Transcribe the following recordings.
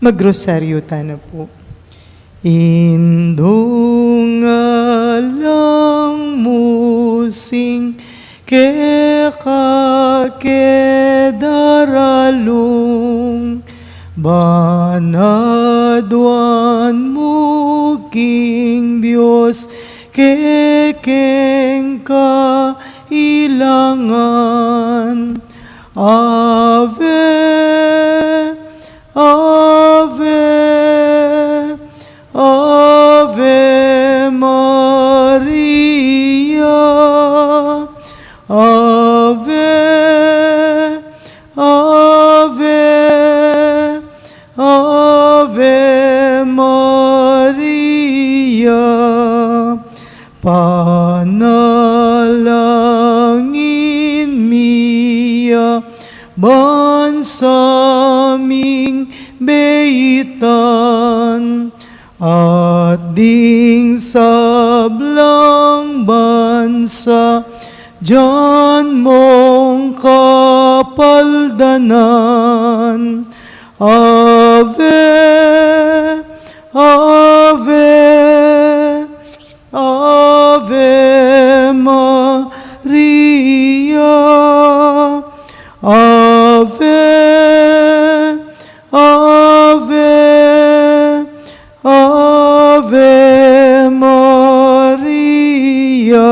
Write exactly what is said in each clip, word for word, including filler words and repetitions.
Magrosaryo tana pu. Indung alang mu sing keka ke daralung, ban aduan mu king Dios kekeng kailangan. Ave, Ave, Ave Maria. Ave, Ave, Ave Maria. Panalangin mi ya ban sa ming beitan at ding sablang bansa dian mung kapaldanan. Ave, Ave, Ave Maria. Ave, Ave, Ave Maria.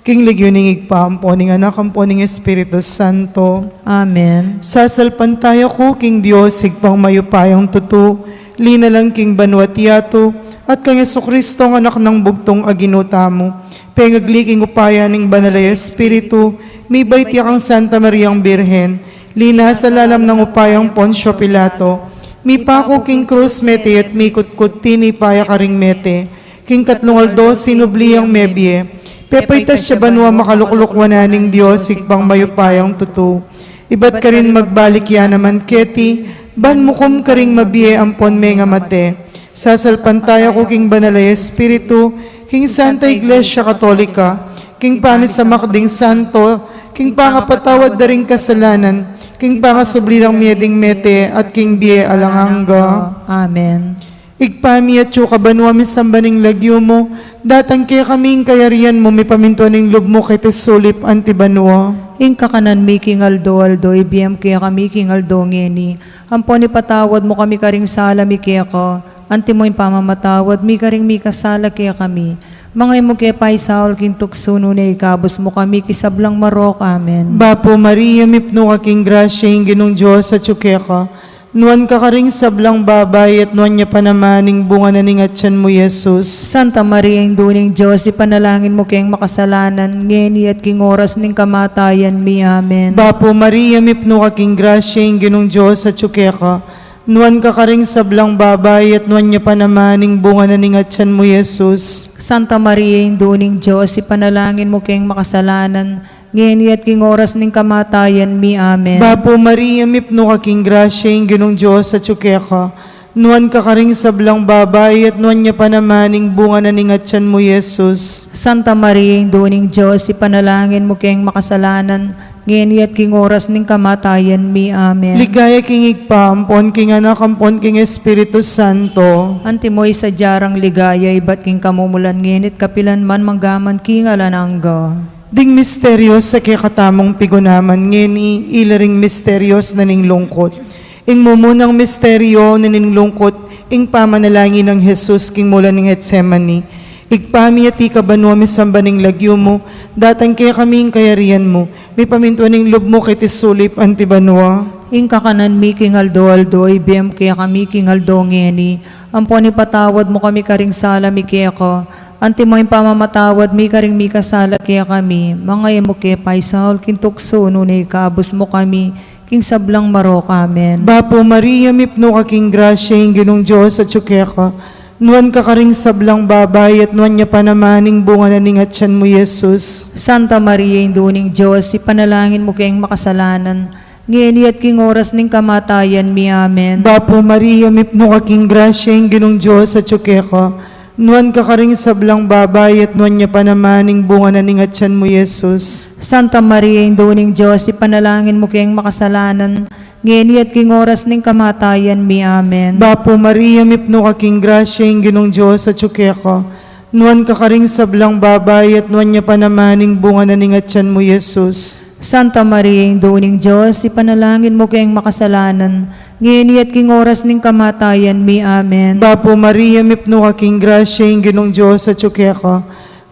King lagyu ning Ibpa, ampo ning Anak, ampo ning Espiritu Santo. Amen. Sasalpantaya ku king Dios, Ibpang mayupayang tutu, linalang king banua't yatu, at kang Jesucristo, Anak nang bugtung a Ginu tamu, pengagli king upaya ning Banal a Espiritu, mibait ya kang Santa Mariang Birhen, linasa lalam nang upayang Poncio Pilato, mipaku king krus mete at mikutkut, tinipa ya karing mete, king katlung aldo sinubli yang mebie, pepaitas ya banua, makalukluk wanan ning Dios Ibpang mayupayang tutu. Ibat karin magbalik ya naman keti, ban mukum karing mabie ampon mengamate. Sasalpantaya ku king Banal a Espiritu, king Santa Iglesia Katolika, king pamisamak ding santo, king pangapatawad da ring kasalanan, king pangasubli lang mie ding mete, at king bie alang angga. Amen. Ibpa mi, atsu ka banua, misamban ing lagyu mu, datang kekami ing kayarian mu, mipamintuan ing lub mu keti sulip anti banua. Ing kakanan mi king aldo-aldo, ibie mu kekami king aldo ngeni. Ampon ipatawad mu kami karing sala mi keka, anti mo ing pamamatawad mi karing mikasala kekami. Manga e mu ke paisaul king tuksu, nune ikabus mu kami king sablang marok. Amen. Bapu Maria, mipnu ka king grasya, ing Ginung Dios atsu keka. Nuan ka karing sablang babai, at nuan ya pa naman ing bunga na ning atyan mu, Jesus. Santa Maria, Indu ning Dios, ipanalangin mu keng makasalanan, ngeni at king oras ning kamatayan mi. Amen. Bapu Maria, mipnu ka king grasya, ing Ginung Dios atsu keka. Nuan ka karing sablang babai, at nuan ya pa naman ing bunga na ning atyan mu, Jesus. Santa Maria, Indu ning Dios, ipanalangin mu keng makasalanan, ngeni at king oras ning kamatayan mi. Amen. Bapu Maria, mipnu ka king grasya, ing Ginung Dios atsu keka. Nuan ka karing sablang babai, at nuan ya pa naman ing bunga na ning atyan mu, Jesus. Santa Maria, Indu ning Dios, ipanalangin mu keng makasalanan, ngeni at king oras ning kamatayan mi. Amen. Ligaya king Ibpa, ampon king Anak, ampon king Espiritu Santo. Antimo ing sadya rang ligaya, ibat king kamumulan, ngeni at kapilan man, manggaman king alang angga. Ding misterios a kekatamung pigunaman ngeni, ila ring misterios na ning lungkut. Ing mumunang misterio na ning lungkut, ing pamanalangin nang Jesus king mulan ning Getsemani. Ibpa mi, atiu ka banua, misamban ing lagyu mu, datang kekami ing kayarian mu, mipamintuan ing lub mu keti sulip anti banua. Ing kakanan mi king aldo-aldo, ibie mu kekami king aldo ngeni, ampon ipatawad mu kami karing sala mi keka, antimo ing pamamatawad mi karing mikasala kekami, manga e mu ke paisaul king tuksu, nune ikabus mu kami king sablang marok. Amen. Bapu Maria, mipnu ka king grasya, ing Ginung Dios atsu keka. Nuan ka karing sablang babai, at nuan ya pa naman ing bunga na ning atyan mu, Jesus. Santa Maria, Indu ning Dios, ipanalangin mu keng makasalanan, ngeni at king oras ning kamatayan mi. Amen. Bapu Maria, mipnu ka king grasya, ing Ginung Dios atsu keka. Nuan ka karing sablang babai, at nuan ya pa naman ing bunga na ning atyan mu, Jesus. Santa Maria, Indu ning Dios, ipanalangin mu keng makasalanan, ngeni at king oras ning kamatayan mi. Amen. Bapu Maria, mipnu ka king grasya, ing Ginung Dios atyu keka. Nuan ka karing sablang babai, at nuan ya pa naman ing bunga na ning atyan mu, Jesus. Santa Maria, Indu ning Dios, ipanalangin mu keng makasalanan, ngeni at king oras ning kamatayan mi. Amen. Bapu Maria, mipnu ka king grasya, ing Ginung Dios atyu keka.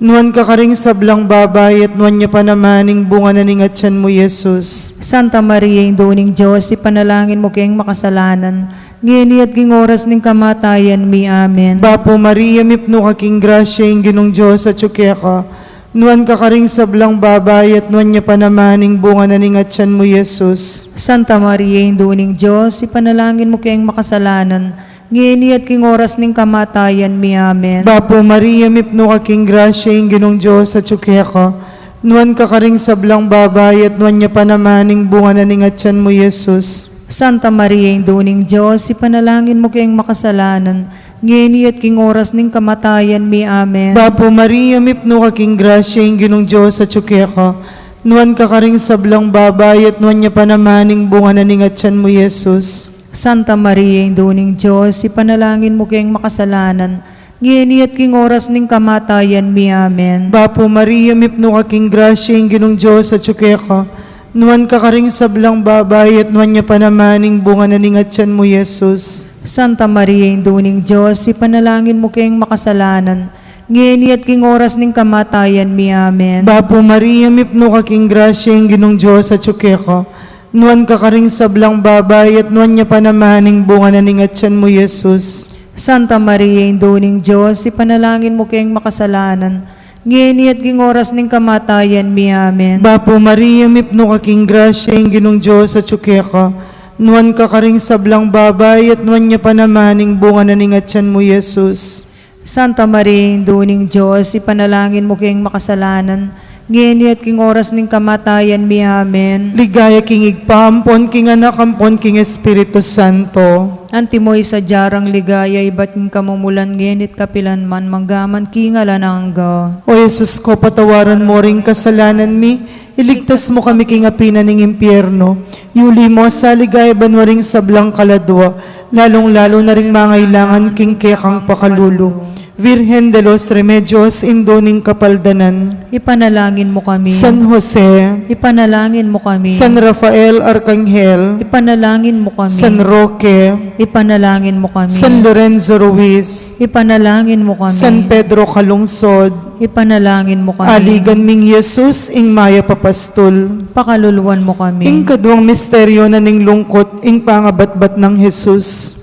Nuan ka karing sablang babai, at nuan ya pa naman ing bunga na ning atyan mu, Jesus. Santa Maria, Indu ning Dios, ipanalangin mu keng makasalanan, ngeni at king oras ning kamatayan mi. Amen. Bapu Maria, mipnu ka king grasya, ing Ginung Dios atyu keka. Nuan ka karing sablang babai, at nuan ya pa naman ing bunga na ning atyan mu, Jesus. Santa Maria, Indu ning Dios, ipanalangin mu keng makasalanan, ngeni at king oras ning kamatayan mi. Amen. Bapu Maria, mipnu ka king grasya, ing Ginung Dios atyu keka. Nuan ka karing sablang babai, at nuan ya pa naman ing bunga na ning atyan mu, Jesus. Santa Maria, Indu ning Dios, ipanalangin mu keng makasalanan, ngeni at king oras ning kamatayan mi. Amen. Bapu Maria, mipnu ka king grasya, ing Ginung Dios atyu keka. Nuan ka karing sablang babai, at nuan ya pa naman ing bunga na ning atyan mu, Jesus. Santa Maria, Indu ning Dios, ipanalangin mu keng makasalanan, ngeni at king oras ning kamatayan mi. Amen. Bapu Maria, mipnu ka king grasya, ing Ginung Dios atyu keka. Nuan ka karing sablang babai, at nuan ya pa naman ing bunga na ning atyan mu, Jesus. Santa Maria, Indu ning Dios, ipanalangin mu keng makasalanan, ngeni at king oras ning kamatayan mi. Amen. Bapu Maria, mipnu ka king grasya, ing Ginung Dios atyu keka. Nuan ka karing sablang babai, at nuan ya pa naman ing bunga na ning atyan mu, Jesus. Santa Maria, Indu ning Dios, ipanalangin mu keng makasalanan, ngeni at king oras ning kamatayan mi. Amen. Bapu Maria, mipnu ka king grasya, ing Ginung Dios atyu keka. Nuan ka karing sablang babai, at nuan ya pa naman ing bunga na ning atyan mu, Jesus. Santa Maria, Indu ning Dios, ipanalangin mu keng makasalanan, ngeni at king oras ning kamatayan mi. Amen. Ligaya king Ibpa, ampon king Anak, ampon king Espiritu Santo. Antimo ing sadya rang ligaya, ibat king kamumulan, ngeni at kapilan man, mangga man king alang angga. O Jesus ko, patawaran mu ring kasalanan mi, iligtas mu kami king api na ning impyerno, yuli mu sa ligaya banua ring sablang kaladua, lalung-lalu na ring mangailangan king kekang pakalulu. Virgen de los Remedios, Indu ning Kapaldanan. Ipanalangin mu kami. San Jose. Ipanalangin mu kami. San Rafael Arkanghel. Ipanalangin mu kami. San Roque. Ipanalangin mu kami. San Lorenzo Ruiz. Ipanalangin mu kami. San Pedro Calungsod. Ipanalangin mu kami. Aligan ming Jesus, ing mayap a pastul. Pakaluluan mu kami. Ing kaduang misteryo na ning lungkut, ing pangabatbat nang Jesus.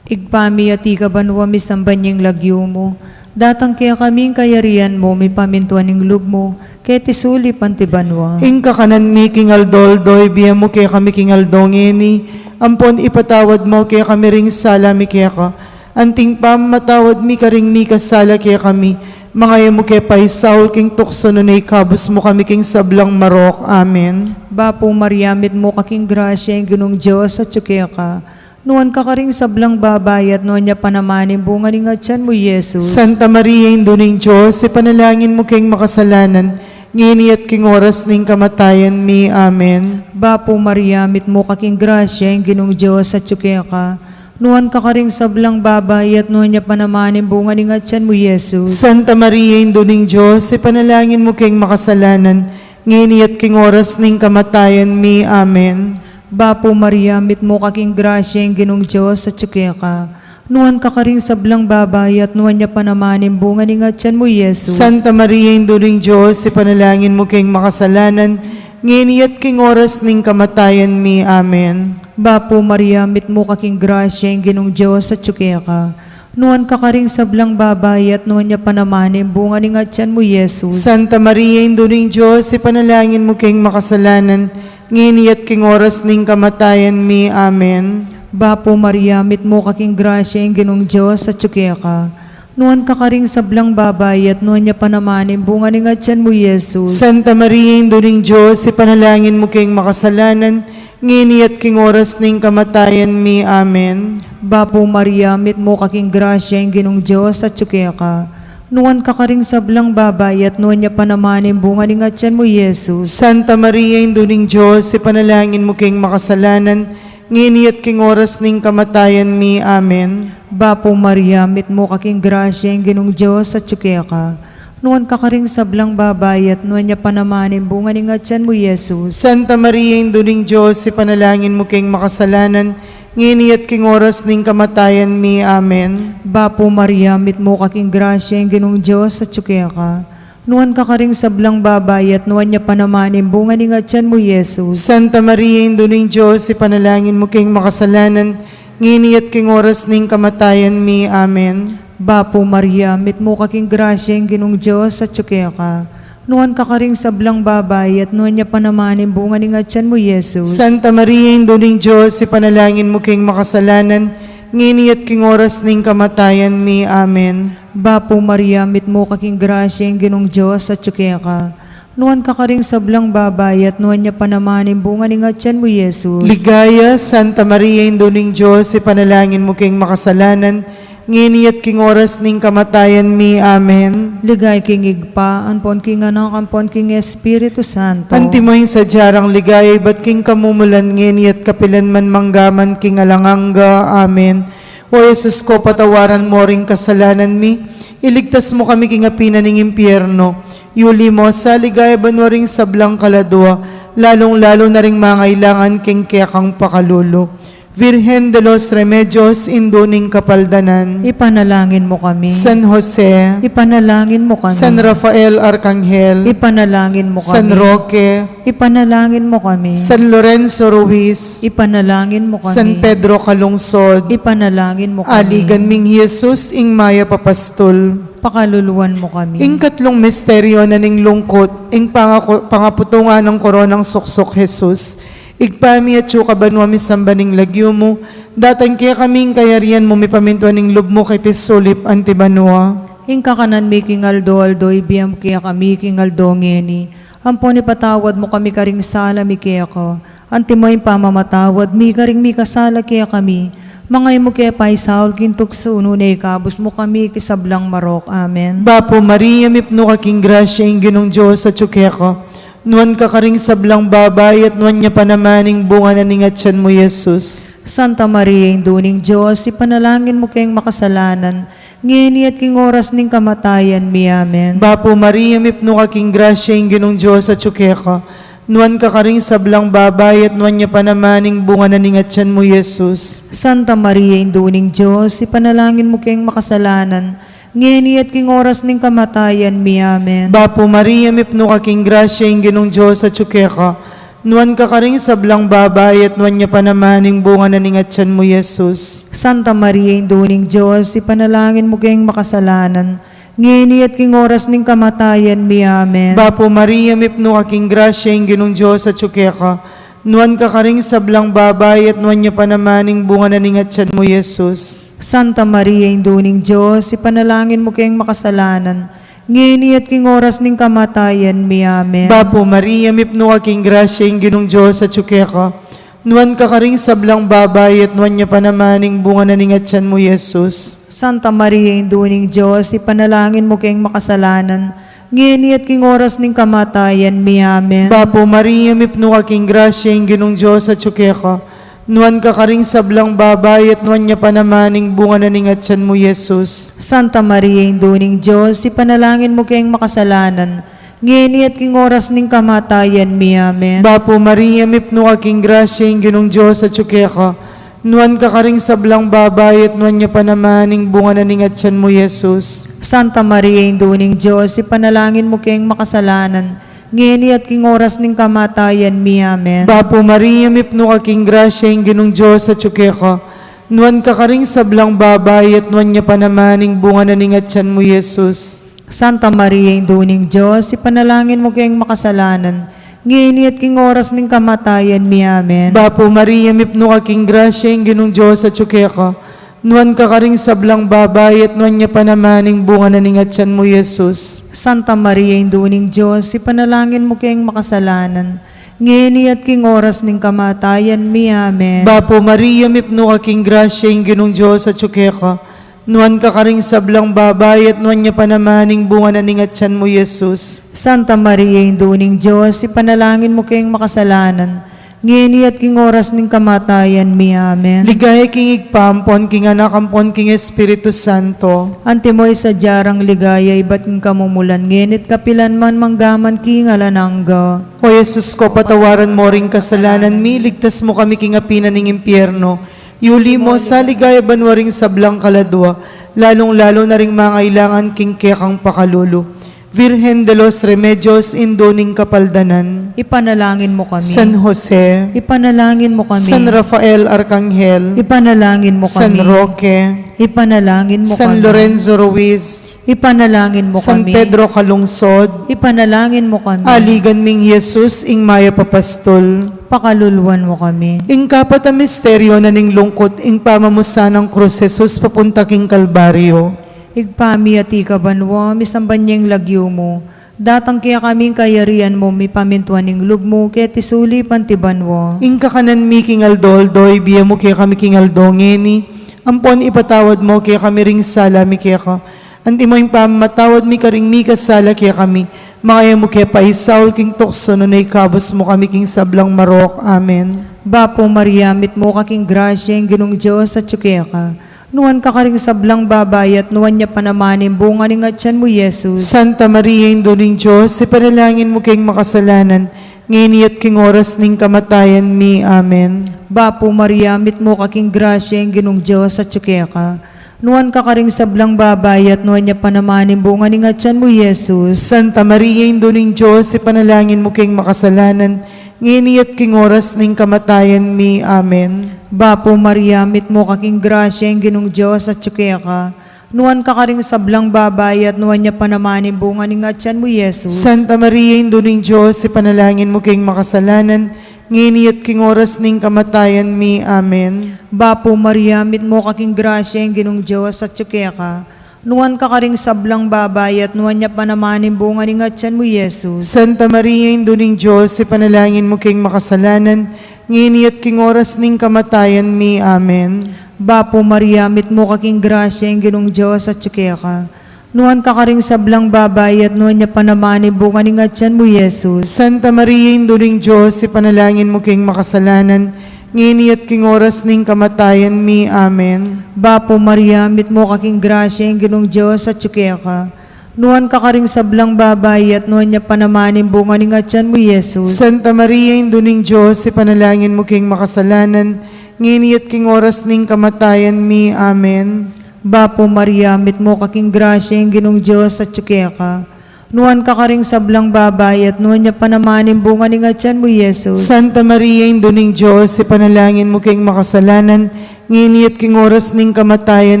Ibpa mi, atiu ka banua, misamban ya ing lagyu mu. Datang kekami ing kayarian mu, mipamintuan ing lub mu, keti sulip anti banua. Ing kakanan mi king aldo-aldo, ibie mu kekami king aldo ngeni, ampon ipatawad mu kekami ring sala mi keka, anting pamamatawad mi karing mikasala kekami, manga e mu ke paisaul king tuksu, nune ikabus mu kami king sablang marok. Amen. Bapu Maria, mitmu ka king grasya, ing Ginung Dios atyu keka. Nuan ka karing sablang babai, at nuan ya pa naman ing bunga ning atyan mu, Jesus. Santa Maria, Indu ning Dios, ipanalangin mu keng makasalanan, ngeni at king oras ning kamatayan mi. Amen. Bapu Maria, mitmu ka king grasya, ing Ginung Dios atyu keka. Nuan ka karing sablang babai, at nuan ya pa naman ing bunga ning atyan mu, Jesus. Santa Maria, Indu ning Dios, ipanalangin mu keng makasalanan, ngeni at king oras ning kamatayan mi. Amen. Bapu Maria, mitmu ka king grasya, ing Ginung Dios atyu keka. Nuan ka karing sablang babai, at nuan ya pa naman ing bunga ning atyan mu, Jesus. Santa Maria, Indu ning Dios, ipanalangin mu keng makasalanan, ngeni at king oras ning kamatayan mi. Amen. Bapu Maria, mitmu ka king grasya, ing Ginung Dios atyu keka. Nuan ka karing sablang babai, at nuan ya pa naman ing bunga ning atyan mu, Jesus. Santa Maria, Indu ning Dios, ipanalangin mu keng makasalanan, ngeni at king oras ning kamatayan mi. Amen. Bapu Maria, mitmu ka king grasya, ing Ginung Dios atyu keka. Nuan ka karing sablang babai, at nuan ya pa naman ing bunga ning atyan mu, Jesus. Santa Maria, Indu ning Dios, ipanalangin mu keng makasalanan, Ngeni at king oras ning kamatayan mi. Amen. Bapu Maria, mitmu ka king grasya, ing Ginung Dios atyu keka. Nuan ka karing sablang babai, at nuan ya pa naman ing bunga ning atyan mu, Jesus. Santa Maria, Indu ning Dios, ipanalangin mu keng makasalanan, ngeni at king oras ning kamatayan mi. Amen. Bapu Maria, mitmu ka king grasya, ing Ginung Dios atyu keka. Nuan ka karing sablang babai, at nuan ya pa naman ing bunga ning atyan mu, Jesus. Santa Maria, Indu ning Dios, ipanalangin mu keng makasalanan, ngeni at king oras ning kamatayan mi. Amen. Bapu Maria, mitmu ka king grasya, ing Ginung Dios atyu keka. Nuan ka karing sablang babai, at nuan ya pa naman ing bunga ning atyan mu, Jesus. Santa Maria, Indu ning Dios, ipanalangin mu keng makasalanan, ngeni at king oras ning kamatayan mi. Amen. Bapu Maria, mitmu ka king grasya, ing Ginung Dios atyu keka. Nuan ka karing sablang babai, at nuan ya pa naman ing bunga ning atyan mu, Jesus. Santa Maria, Indu ning Dios, ipanalangin mu keng makasalanan, ngeni at king oras ning kamatayan mi. Amen. Bapu Maria, mitmu ka king grasya, ing Ginung Dios atyu keka. Nuan ka karing sablang babai, at nuan ya pa naman ing bunga ning atyan mu, Jesus. Ligaya, Santa Maria, Indu ning Dios, ipanalangin mu keng makasalanan, ngeni at king oras ning kamatayan mi. Amen. Ligaya king Ibpa, ampon king Anak, ampon king Espiritu Santo. Antimo ing sadya rang ligaya ibat king kamumulan, ngeni at kapilan man, mangga man king alang angga. Amen. O Jesus ko, patawaran mu ring kasalanan mi, iligtas mu kami king api na ning impyerno, yuli mu sa ligaya banua ring sablang kaladua, lalung-lalu na ring mangailangan king kekang pakalulu. Virgen de los Remedios, Indu ning Kapaldanan. Ipanalangin mu kami. San Jose. Ipanalangin mu kami. San Rafael Arkanghel. Ipanalangin mu kami. San Roque. Ipanalangin mu kami. San Lorenzo Ruiz. Ipanalangin mu kami. San Pedro Calungsod. Ipanalangin mu kami. Aligan ming Jesus, ing mayap a pastul. Pakaluluan mu kami. Ing katlung misteryo na ning lungkut, ing pangaku-, pangaputungan nang koronang suksuk Jesus. Ibpa mi, atsu ka banua, misamban ing lagyu mu, datang kekami ing kayarian mu, mipamintuan ing lub mu keti sulip anti banua. Ing kakanan mi king aldo-aldo ibie mu kekami king aldo ngeni, ampon ipatawad mu kami karing sala mi keka, antimo ing pamamatawad mi karing mikasala kekami. Manga e mu ke paisaul king tuksu, nune ikabus mu kami king sablang marok. Amen. Bapu Maria, mipnu ka king grasya, ing Ginung Dios atsu keka. Nuan ka karing sablang babai, at nuan ya pa naman ing bunga na ning atyan mu, Jesus. Santa Maria, Indu ning Dios, ipanalangin mu keng makasalanan, ngeni at king oras ning kamatayan mi. Amen. Bapu Maria, mipnu ka king grasya, ing Ginung Dios atsu keka. Nuan ka karing sablang babai, at nuan ya pa naman ing bunga na ning atyan mu, Jesus. Santa Maria, Indu ning Dios, ipanalangin mu keng makasalanan, ngeni at king oras ning kamatayan mi. Amen. Bapu Maria, mipnu ka king grasya, ing Ginung Dios atsu keka. Nuan ka karing sablang babai, at nuan ya pa naman ing bunga na ning atyan mu, Jesus. Santa Maria, Indu ning Dios, ipanalangin mu keng makasalanan, ngeni at king oras ning kamatayan mi. Amen. Bapu Maria, mipnu ka king grasya, ing Ginung Dios atsu keka. Nuan ka karing sablang babai, at nuan ya pa naman ing bunga na ning atyan mu, Jesus. Santa Maria, Indu ning Dios, ipanalangin mu keng makasalanan, ngeni at king oras ning kamatayan mi. Amen. Bapu Maria, mipnu ka king grasya, ing Ginung Dios atsu keka. Nuan ka karing sablang babai, at nuan ya pa naman ing bunga na ning atyan mu, Jesus. Santa Maria, Indu ning Dios, ipanalangin mu keng makasalanan, ngeni at king oras ning kamatayan mi. Amen. Bapu Maria, mipnu ka king grasya, ing Ginung Dios atsu keka. Nuan ka karing sablang babai, at nuan ya pa naman ing bunga na ning atyan mu, Jesus. Santa Maria, Indu ning Dios, ipanalangin mu keng makasalanan, ngeni at king oras ning kamatayan mi. Amen. Bapu Maria, mipnu ka king grasya, ing Ginung Dios atsu keka. Nuan ka karing sablang babai, at nuan ya pa naman ing bunga na ning atyan mu, Jesus. Santa Maria, Indu ning Dios, ipanalangin mu keng makasalanan, ngeni at king oras ning kamatayan mi. Amen. Bapu Maria, mipnu ka king grasya, ing Ginung Dios atsu keka. Nuan ka karing sablang babai, at nuan ya pa naman ing bunga na ning atyan mu, Jesus. Santa Maria, Indu ning Dios, ipanalangin mu keng makasalanan, ngeni at king oras ning kamatayan mi. Amen. Bapu Maria, mipnu ka king grasya, ing Ginung Dios atsu keka. Nuan ka karing sablang babai, at nuan ya pa naman ing bunga na ning atyan mu, Jesus. Santa Maria, Indu ning Dios, ipanalangin mu keng makasalanan, ngeni at king oras ning kamatayan mi. Amen. Bapu Maria, mipnu ka king grasya, ing Ginung Dios atyu keka. Nuan ka karing sablang babai, at nuan ya pa naman ing bunga na ning atyan mu, Jesus. Santa Maria, Indu ning Dios, ipanalangin mu keng makasalanan, ngeni at king oras ning kamatayan mi. Amen. Ligaya king Ibpa, ampon king Anak, ampon king Espiritu Santo. Antimo ing sadya rang ligaya ibat king kamumulan, ngeni at kapilan man, manggaman king alang angga. O Jesus ko, patawaran mo ring kasalanan mi, iligtas mu kami king api na ning impyerno. Yuli mo sa ligaya banua ring sablang kaladua, lalung-lalu na ring mangailangan king kekang pakalulu. Virgen de los Remedios, Indu ning Kapaldanan. Ipanalangin mu kami. San Jose. Ipanalangin mu kami. San Rafael Arkanghel. Ipanalangin mu kami. San Roque. Ipanalangin mu kami. San Lorenzo Ruiz. Ipanalangin mu kami. San Pedro Calungsod. Ipanalangin mu kami. Aligan ming Jesus, ing mayap a pastul. Pakaluluan mu kami. Ing kapat a misteryo na ning lungkut, ing pamamusan nang krus Jesus papunta king Kalbaryo. Ibpa mi, atiu ka banua, misamban ya ing lagyu mu. Datang kekami ing kayarian mu, mipamintuan ing lub mu, keti sulip anti banua. Ing kakanan mi king aldo-aldo, ibie mu kekami king aldo ngeni, ampon ipatawad mu kekami ring sala mi keka, antimo ing pamamatawad mi karing mikasala kekami, manga e mu ke paisaul king tuksu, nune ikabus mu kami king sablang marok. Amen. Bapu Maria, mitmu ka king grasya, ing Ginung Dios atyu keka. Nuan ka karing sablang babai, at nuan ya pa naman ing bunga ning atyan mu, Jesus. Santa Maria, Indu ning Dios, ipanalangin mu keng makasalanan, ngeni at king oras ning kamatayan mi. Amen. Bapu Maria, mitmu ka king grasya, ing Ginung Dios atyu keka. Nuan ka karing sablang babai, at nuan ya pa naman ing bunga ning atyan mu, Jesus. Santa Maria, Indu ning Dios, ipanalangin mu keng makasalanan, ngeni at king oras ning kamatayan mi. Amen. Bapu Maria, mitmu ka king grasya, ing Ginung Dios atyu keka. Nuan ka karing sablang babai, at nuan ya pa naman ing bunga ning atyan mu, Jesus. Santa Maria, Indu ning Dios, ipanalangin mu keng makasalanan, ngeni at king oras ning kamatayan mi. Amen. Bapu Maria, mitmu ka king grasya, ing Ginung Dios atyu keka. Nuan ka karing sablang babai, at nuan ya pa naman ing bunga ning atyan mu, Jesus. Santa Maria, Indu ning Dios, ipanalangin mu keng makasalanan, ngeni at king oras ning kamatayan mi. Amen. Bapu Maria, mitmu ka king grasya, ing Ginung Dios atyu keka. Nuan ka karing sablang babai, at nuan ya pa naman ing bunga ning atyan mu, Jesus. Santa Maria, Indu ning Dios, ipanalangin mu keng makasalanan, ngeni at king oras ning kamatayan mi. Amen. Bapu Maria, mitmu ka king grasya, ing Ginung Dios atyu keka. Nuan ka karing sablang babai, at nuan ya pa naman ing bunga ning atyan mu, Jesus. Santa Maria, Indu ning Dios, ipanalangin mu keng makasalanan, ngeni at king oras ning kamatayan mi. Amen. Bapu Maria, mitmu ka king grasya, ing Ginung Dios atyu keka. Nuan ka karing sablang babai, at nuan ya pa naman ing bunga ning atyan mu, Jesus. Santa Maria, Indu ning Dios, ipanalangin mu keng makasalanan, ngeni at king oras ning kamatayan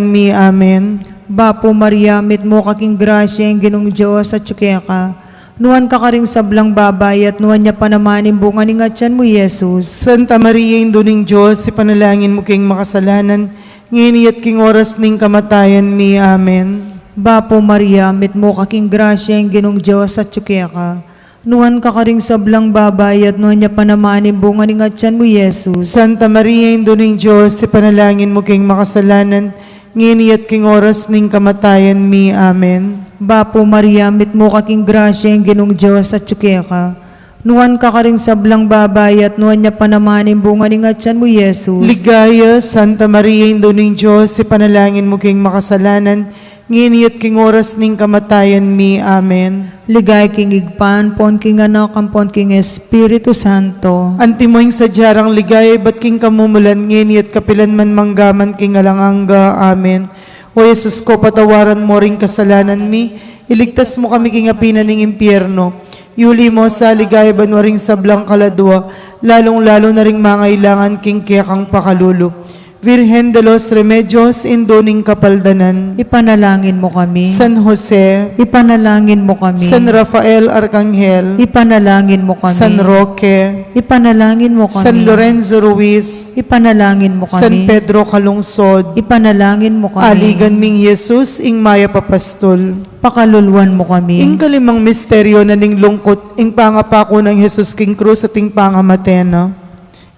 mi. Amen. Bapu Maria, mitmu ka king grasya, ing Ginung Dios atyu keka. Nuan ka karing sablang babai, at nuan ya pa naman ing bunga ning atyan mu, Jesus. Santa Maria, Indu ning Dios, ipanalangin mu keng makasalanan, ngeni at king oras ning kamatayan mi. Amen. Bapu Maria, mitmu ka king grasya, ing Ginung Dios atyu keka. Nuan ka karing sablang babai, at nuan ya pa naman ing bunga ning atyan mu, Jesus. Santa Maria, Indu ning Dios, ipanalangin mu keng makasalanan, ngeni at king oras ning kamatayan mi. Amen. Bapu Maria, mitmu ka king grasya, ing Ginung Dios atyu keka. Nuan ka karing sablang babai, at nuan ya pa naman ing bunga ning atyan mu, Jesus. Ligaya, Santa Maria, Indu ning Dios, ipanalangin mu keng makasalanan, ngeni at king oras ning kamatayan mi. Amen. Ligaya king Ibpa, ampon king Anak, ampon king Espiritu Santo. Antimo ing sadya rang ligaya ibat king kamumulan, ngeni at kapilan man, manggaman king alang angga. Amen. O Jesus ko, patawaran mo ring kasalanan mi, iligtas mu kami king api na ning impyerno, yuli mu sa ligaya banua ring sablang kaladua, lalung-lalu na ring mangailangan king kekang pakalulu. Virgen de los Remedios, Indu ning Kapaldanan. Ipanalangin mo kami. San Jose. Ipanalangin mo kami. San Rafael Arkanghel. Ipanalangin mo kami. San Roque. Ipanalangin mo kami. San Lorenzo Ruiz. Ipanalangin mo kami. San Pedro Calungsod. Ipanalangin mo kami. Aligan ming Jesus, ing Mayap a Pastul. Pakaluluan mo kami. Ing kalimang misteryo na ning lungkut, ing pangapaku nang Jesus king krus at ing pangamate na.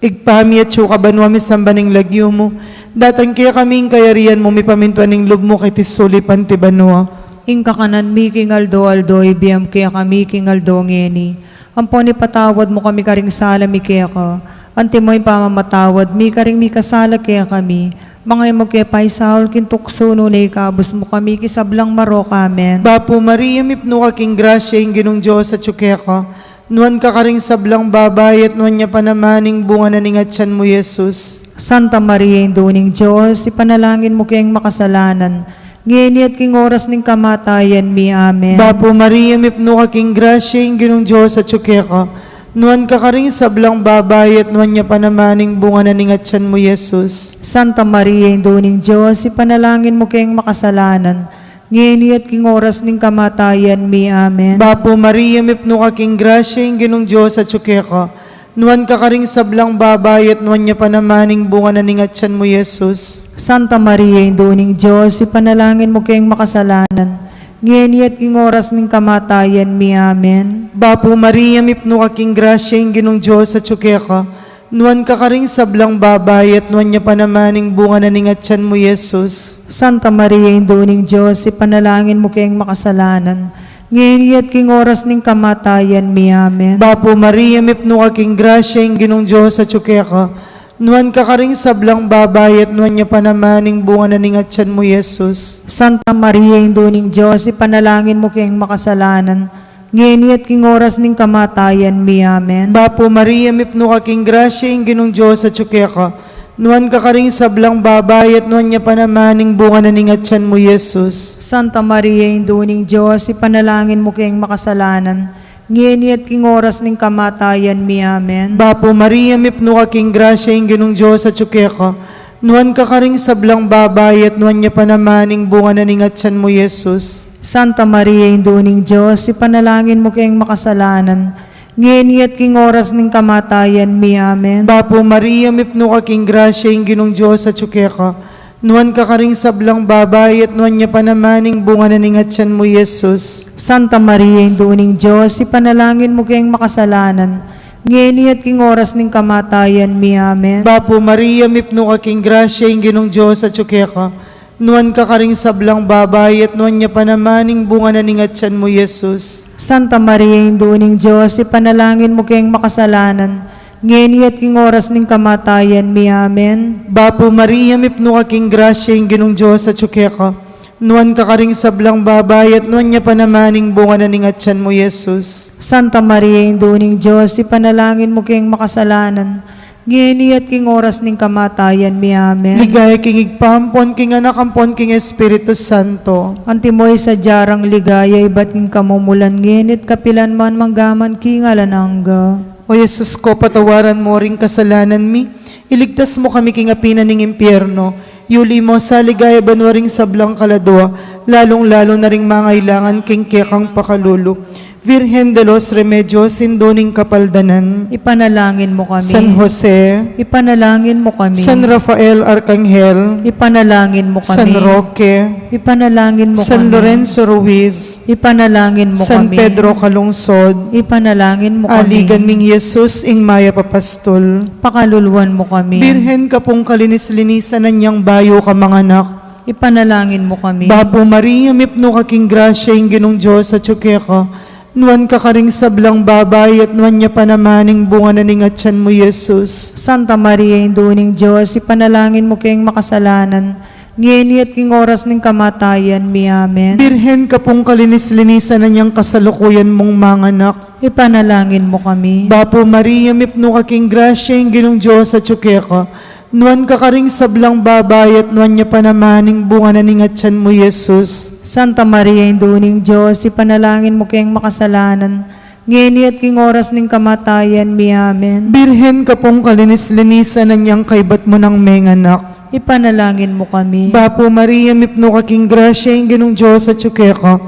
Ibpa mi, atsu ka banua, misamban ing lagyu mu, datang kekami ing kayarian mu, mipamintuan ing lub mu keti sulip anti banua. Ing kakanan mi king aldo-aldo, ibie mu kekami king aldo ngeni. Ampon ipatawad mu kami karing sala mi keka, anti mo ing pamamatawad mi karing mikasala kekami. Manga e mu ke paisaul king tuksu, nune ikabus mu kami king sablang marok. Amen. Bapu Maria, mipnu ka king grasya, ing Ginung Dios atsu keka. Nuan ka karing sablang babai, at nuan ya pa naman ing bunga na ning atyan mu, Jesus. Santa Maria, Indu ning Dios, ipanalangin mu keng makasalanan, ngeni at king oras ning kamatayan mi. Amen. Bapu Maria, mipnu ka king grasya, ing Ginung Dios atsu keka. Nuan ka karing sablang babai, at nuan ya pa naman ing bunga na ning atyan mu, Jesus. Santa Maria, Indu ning Dios, ipanalangin mu keng makasalanan, ngeni at king oras ning kamatayan mi. Amen. Bapu Maria, mipnu ka king grasya, ing Ginung Dios atsu keka. Nuan ka karing sablang babai, at nuan ya pa naman ing bunga na ning atyan mu, Jesus. Santa Maria, Indu ning Dios, ipanalangin mu keng makasalanan, ngeni at king oras ning kamatayan mi. Amen. Bapu Maria, mipnu ka king grasya, ing Ginung Dios atsu keka. Nuan ka karing sablang babai, at nuan ya pa naman ing bunga na ning atyan mu, Jesus. Santa Maria, Indu ning Dios, ipanalangin mu keng makasalanan, ngeni at king oras ning kamatayan mi. Amen. Bapu Maria, mipnu ka king grasya, ing Ginung Dios atsu keka. Nuan ka karing sablang babai, at nuan ya pa naman ing bunga na ning atyan mu, Jesus. Santa Maria, Indu ning Dios, ipanalangin mu keng makasalanan, ngeni at king oras ning kamatayan mi. Amen. Bapu Maria, mipnu ka king grasya, ing Ginung Dios atsu keka. Nuan ka karing sablang babai, at nuan ya pa naman ing bunga na ning atyan mu, Jesus. Santa Maria, Indu ning Dios, ipanalangin mu keng makasalanan, ngeni at king oras ning kamatayan mi. Amen. Bapu Maria, mipnu ka king grasya, ing Ginung Dios atsu keka. Nuan ka karing sablang babai, at nuan ya pa naman ing bunga na ning atyan mu, Jesus. Santa Maria, Indu ning Dios, ipanalangin mu keng makasalanan, ngeni at king oras ning kamatayan mi. Amen. Bapu Maria, mipnu ka king grasya, ing Ginung Dios atsu keka. Nuan ka karing sablang babai, at nuan ya pa naman ing bunga na ning atyan mu, Jesus. Santa Maria, Indu ning Dios, ipanalangin mu keng makasalanan, ngeni at king oras ning kamatayan mi. Amen. Bapu Maria, mipnu ka king grasya, ing Ginung Dios atsu keka. Nuan ka karing sablang babai, at nuan ya pa naman ing bunga na ning atyan mu, Jesus. Santa Maria, Indu ning Dios, ipanalangin mu keng makasalanan, ngeni at king oras ning kamatayan mi. Amen. Bapu Maria, mipnu ka king grasya, ing Ginung Dios atsu keka. Nuan ka karing sablang babai, at nuan ya pa naman ing bunga na ning atyan mu, Jesus. Santa Maria, Indu ning Dios, ipanalangin mu keng makasalanan, ngeni at king oras ning kamatayan mi. Amen. Ligaya king Ibpa, ampon king Anak, ampon king Espiritu Santo. Antimo ing sadya rang ligaya ibat king kamumulan, ngeni at kapilan man, mangga man king alang angga. O Jesus ko, patawaran mu ring kasalanan mi, iligtas mu kami king api na ning impyerno, yuli mu sa king ligaya banua ring sablang kaladua, lalung-lalu na ring mangailangan king kekang pakalulu. Virgen de los Remedios, Indu ning Kapaldanan. Ipanalangin mu kami. San Jose. Ipanalangin mu kami. San Rafael Arkanghel. Ipanalangin mu kami. San Roque. Ipanalangin mu kami. San Lorenzo Ruiz. Ipanalangin mu kami. San Pedro Calungsod. Ipanalangin mu kami. Aligan ming Jesus, ing Mayap a Pastul. Pakaluluan mu kami. Birhen ka pung kalinis-linisan, anyang bayu ka manganak. Ipanalangin mu kami. Bapu Maria, mipnu ka king grasya, ing Ginung Dios atyu keka. Nuan ka karing sablang babai, at nuan ya pa naman ing bunga na ning atyan mu, Jesus. Santa Maria, Indu ning Dios, ipanalangin mu keng makasalanan, ngeni at king oras ning kamatayan mi. Amen. Birhen ka pung kalinis-linisan, anyang kasalukuyan mung manganak. Ipanalangin mu kami. Bapu Maria, mipnu ka king grasya, ing Ginung Dios atyu keka. Nuan ka karing sablang babai, at nuan ya pa naman ing bunga na ning atyan mu, Jesus. Santa Maria, Indu ning Dios, ipanalangin mu keng makasalanan, ngeni at king oras ning kamatayan mi. Amen. Birhen ka pung kalinis-linisan, anyang kaybat mu nang menganak. Ipanalangin mu kami. Bapu Maria, mipnu ka king grasya, ing Ginung Dios atyu keka.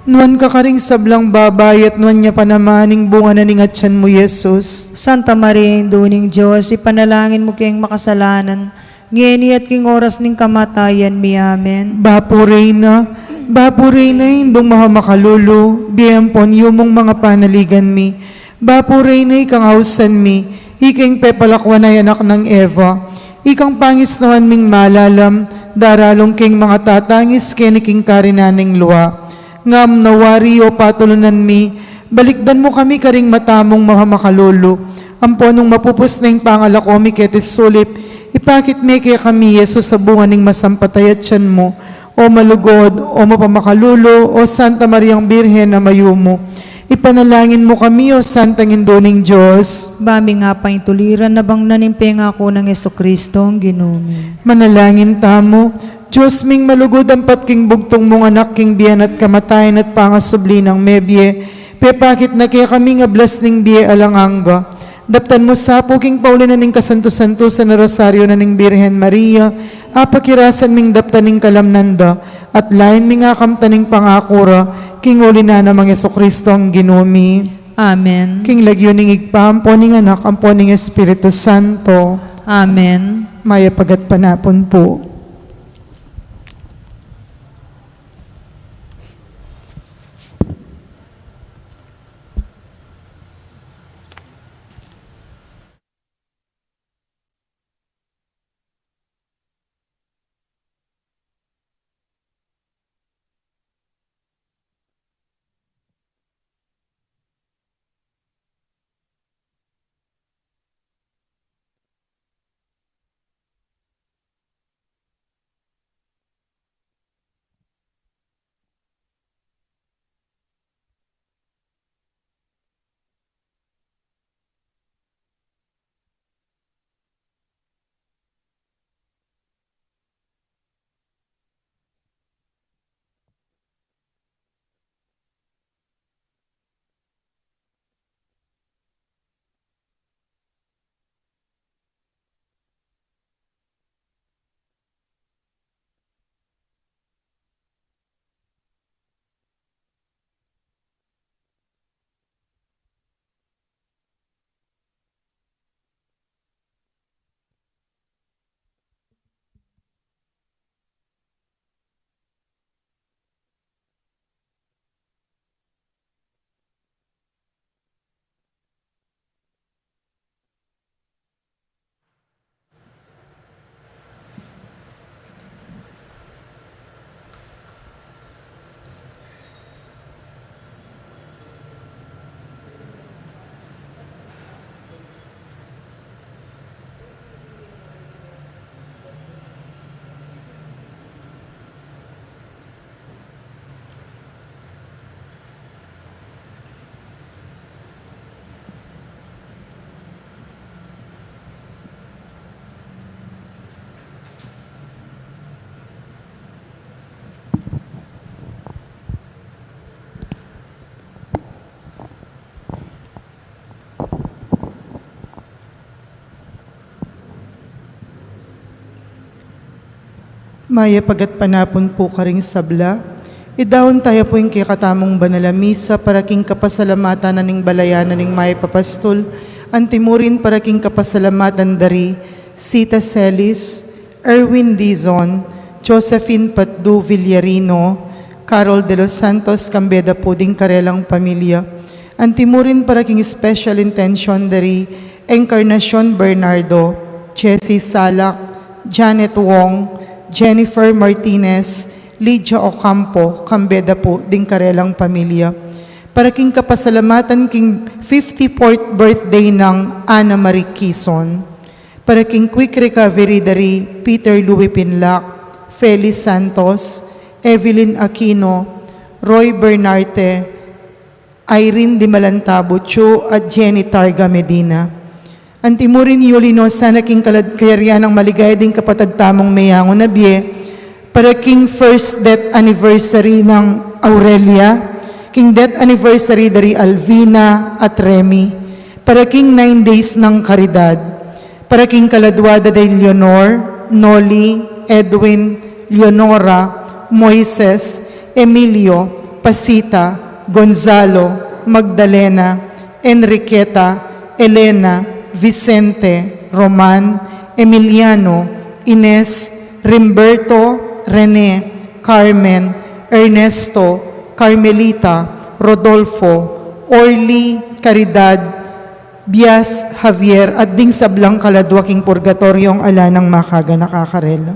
Nuan ka karing sablang babai, at nuan ya pa naman ing bunga na ning atyan mu, Jesus. Santa Maria, Indu ning Dios, ipanalangin mu keng makasalanan, ngeni at king oras ning kamatayan mi. Amen. Bapu Reyna, Bapu Reyna, Indung mapamakalulu, bie ampon yumung mga panaligan mi. Bapu Reyna, ikang ausan mi, ikang pepalakwan a anak nang Eva, ikang pangisnuan ming malalam, daralung keng mga tatangis keni king karinan ning lua. Ngam na wari, o patulunan mi, balikdan mu kami karing mata mung mapamakalulu, ampon nung mapupus na ing pangalako mi keti sulip, ipakit me kekami i Jesus a bunga ning masampataya atyan mu. O malugud, o mapamakalulu, o Santa Mariang Birhen a mayumu, ipanalangin mu kami, o Santang Indu ning Dios. Ba ming apaintuliran na bang na ning pengaku nang Jesucristo, Ginu mi. Manalangin tamu. Dios ming malugud, ampat king bugtung mung Anak, king bie na at kamatayan at pangasubli nang mebie, pepakit na kekami ing ablas ning bie alang angga. Daptan mu sa pu king pauli na ning kasantu-santusan a Rosario na ning Birhen Maria, apakirasan ming daptan ing kalamnan da, at lain ming akamtan ing pangaku ra, king uli na nang Jesucristo a Ginu mi. Amen. King lagyu ning Ibpa, ampo ning Anak, ampo ning Espiritu Santo. Amen. Mayap a gatpanapun pu. Mayap a gatpanapun pu karing sabla. Idaun taya pu ing kekatamung banal a misa para king kapasalamatan na ning balayan na ning mayap a pastul, antimurin para king kapasalamatan da ri Sita Celis, Erwin Dizon, Josephine Patdu Villarino, Carol de los Santos, kambe da pu ding karelang pamilya. Antimurin para king special intention da ri Encarnacion Bernardo, Jessie Salak, Janet Wong, Jennifer Martinez, Lydia Ocampo, kambe da pu ding karelang pamilya. Para king kapasalamatan king fifty-fourth birthday nang Ana Marie Quizon. Para king quick recovery da ri Peter Louis Pinlac, Felix Santos, Evelyn Aquino, Roy Bernarte, Irene Dimalantabu Chu at Jenny Targa Medina. Antimurin yuli no sana king kalad-, kayarian nang maligaya ding kapatad tamung meyangu na bie, para king first death anniversary nang Aurelia, king death anniversary da ri Alvina at Remy, para king nine days nang Caridad, para king kaladwa da ri Leonor, Noli, Edwin, Leonora, Moises, Emilio, Pasita, Gonzalo, Magdalena, Enriqueta, Elena, Vicente, Roman, Emiliano, Ines, Rimberto, Rene, Carmen, Ernesto, Carmelita, Rodolfo, Orly, Caridad, Bias, Javier, at ding sablang kaladwa king purgatoryong ala nang makaganaka karela.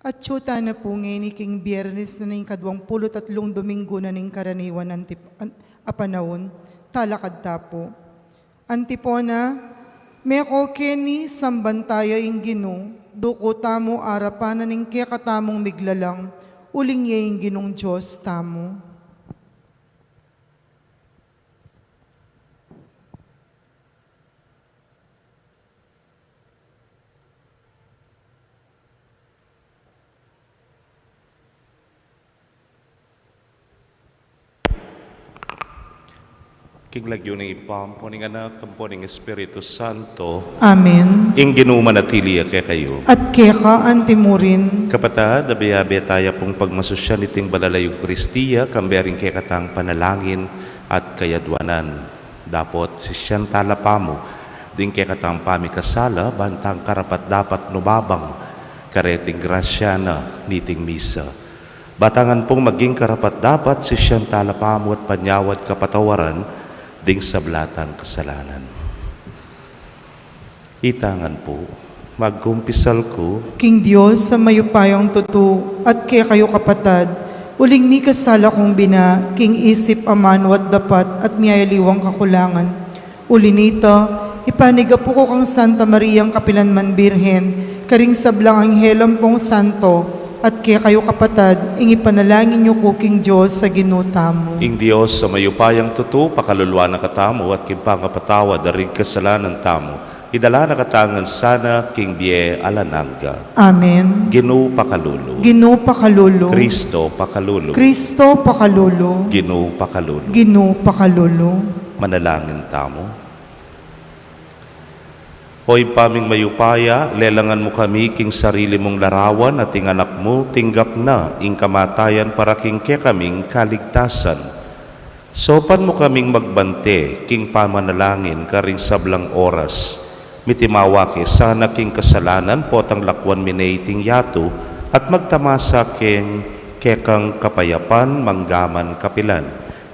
Atyu tana pu ngeni king Biyernes na ning kaduangpulu't atlung Dominggu na ning karaniwan antip-, an-, a panaun, talakad ta pu. Antipona, meko keni samban taya ing Ginu, duku tamu arapan na ning kekatamung miglalang, uling ya ing Ginung Dios tamu. King lagyu ning Ibpa, ampo ning Anak, ampo ning Espiritu Santo. Amen. Ing Ginu manatili ya kekayu. At keka antimurin. Kapatad, abe-abe taya pung pagmasusyan iting banal a Eukaristia, kambe ring kekatang panalangin at kayadwanan. Dapot sisian tala pamu ding kekatang pamikasala, bantang karapat-dapat numabang kareting grasya na niting misa. Batangan pung maging karapat-dapat, sisian tala pamu at panyawad kapatawaran ding sabla tang kasalanan. Itangan pu, magkumpisal ku king Dios a mayupayang tutu, at kekayu kapatad, uling mikasala kung bina, king isip, amanu at dapat, at miyayaliwang kakulangan. Uli nita, ipanigapu ku kang Santa Mariang kapilanman Birhen, karing sablang anghel ampong santo, at kekayu kapatad, ing ipanalangin yu ku king Dios a Ginu tamu. Ing Dios a mayupayang tutu, pakaluluan na katamu, at king pangapatawad da ring kasalanan tamu, Idala na katamu ngan sana king bie alang angga. Amen. Ginu pakalulu. Ginu pakalulu. Kristo pakalulu. Kristo pakalulu. Ginu pakalulu. Ginu pakalulu. Manalangin tamu. O Ibpa ming mayupaya, lelangan mu kami king sarili mung larawan at ing Anak mu tinggap na ing kamatayan para king kekaming kaligtasan. Saupan mu kaming magbante king pamanalangin karing sablang oras. Mitimawa ke sana king kasalanan potang lakwan mi ne iting yatu at magtamasa king kekang kapayapan manggaman kapilan.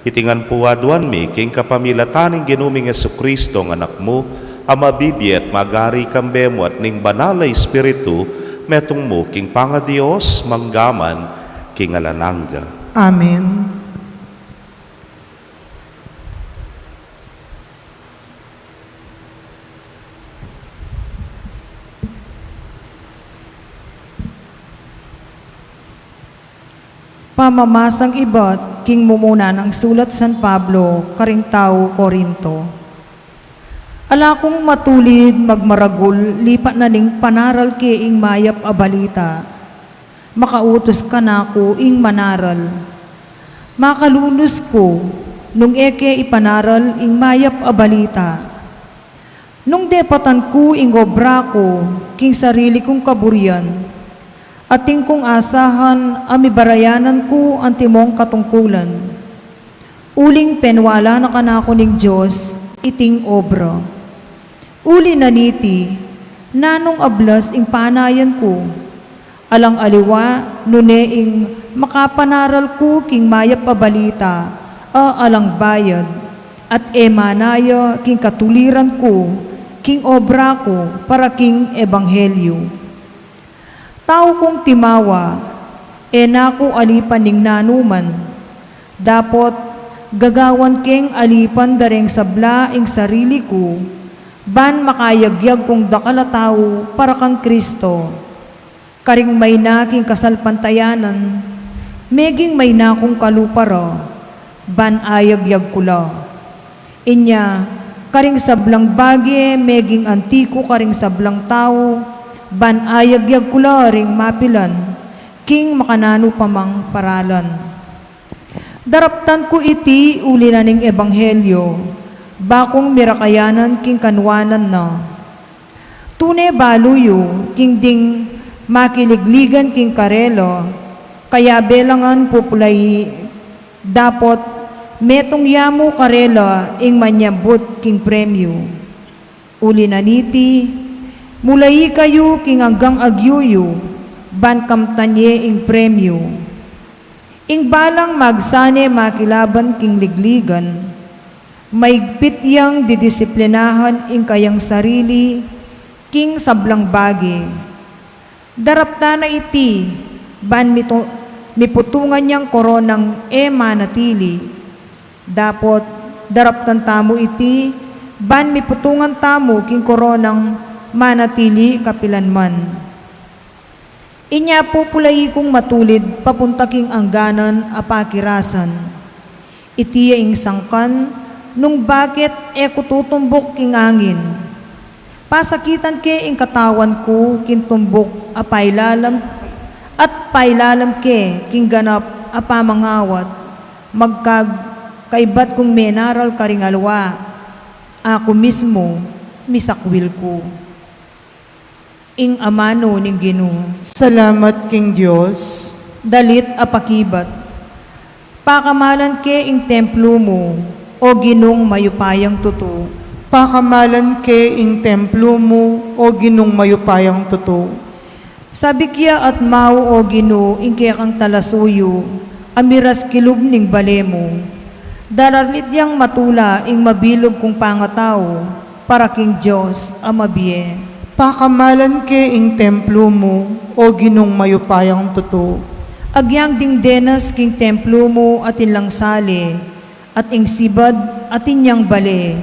Iti ngan pu aduan mi king kapamilatan ning Ginu ming Jesucristo a Anak mu, a mabibie at magari kambe mu at ning Banal a Espiritu, metung mu king pangaDios manggaman king alang angga. Amen. Pamamasang ibat king mumuna nang sulat San Pablo karing tau Corinto. Ala kung matulid magmaragul lipat na ning panaral ke ing mayap a balita. Makautus kanaku ing manaral. Makalunus ku nung e ke ipanaral ing mayap a balita. Nung depatan ku ing obra ku king sarili kung kaburian, atin kung asahan a mibarayanan ku antimong katungkulan. Uling penwala na kanaku ning Dios iting obra. Uli na niti, nanung ablas ing panayan ku? Alang aliwa nune ing makapanaral ku king mayap a balita a alang bayad, at e manaya king katuliran ku king obra ku para king ebanghelyu. Tau kung timawa, e na ku alipan ning nanuman. Dapot gagawan keng alipan dareng sabla ing sarili ku, ban makayagyag kung dakal a tau para kang Kristo. Karing mayna king kasalpantayanan, meging mayna kung kalupa ra, ban ayagyag ku la. Inya, karing sablang bage meging anti ku karing sablang tau, ban ayagyag ku la ring mapilan king makananu pa mang paralan. Daraptan ku iti uli na ning ebanghelyo, ba kung mirakayanan king kanuanan na. Tune balu yu king ding makiligligan king karela, kayabe la ngan pupulayi, dapot metung ya mu karela ing manyambut king premyu. Uli na niti, mulayi kayu king anggang agyu yu, ban kamtan ye ing premyu. Ing balang magsane makilaban king ligligan, maigpit yang didisiplinahan ing kayang sarili king sablang bage. Daraptan na iti, ban mitu-, miputungan yang koronang e manatili. Dapot, daraptan tamu iti, ban miputungan tamu king koronang manatili kapilan man. Inya pupulayi kung matulid papunta king angganan a pakirasan. Iti ya ing sangkan nung bakit e ku tutumbuk king angin. Pasakitan ke ing katawan ku king tumbuk a pailalam at pailalam ke king ganap a pamangawat. Magkag kaibat kung menaral karing aliwa, aku mismu misakwil ku. Ing amanu ning Ginu. Salamat king Dios. Dalit a pakibat. Pakamalan ke ing templu mu, o Ginung mayupayang tutu. Pakamalan ke ing templu mu, o Ginung mayupayang tutu. Sabik ya at mau, o Ginu, ing kekang talasuyu, a miras kilub ning bale mu. Daralit yang matula ing mabilug kung pangatau, para king Dios a mabie. Pakamalan ke ing templu mu, o Ginung mayupayang tutu. Agyang ding denas king templu mu atin lang sali, at ing sibad atin yang bale.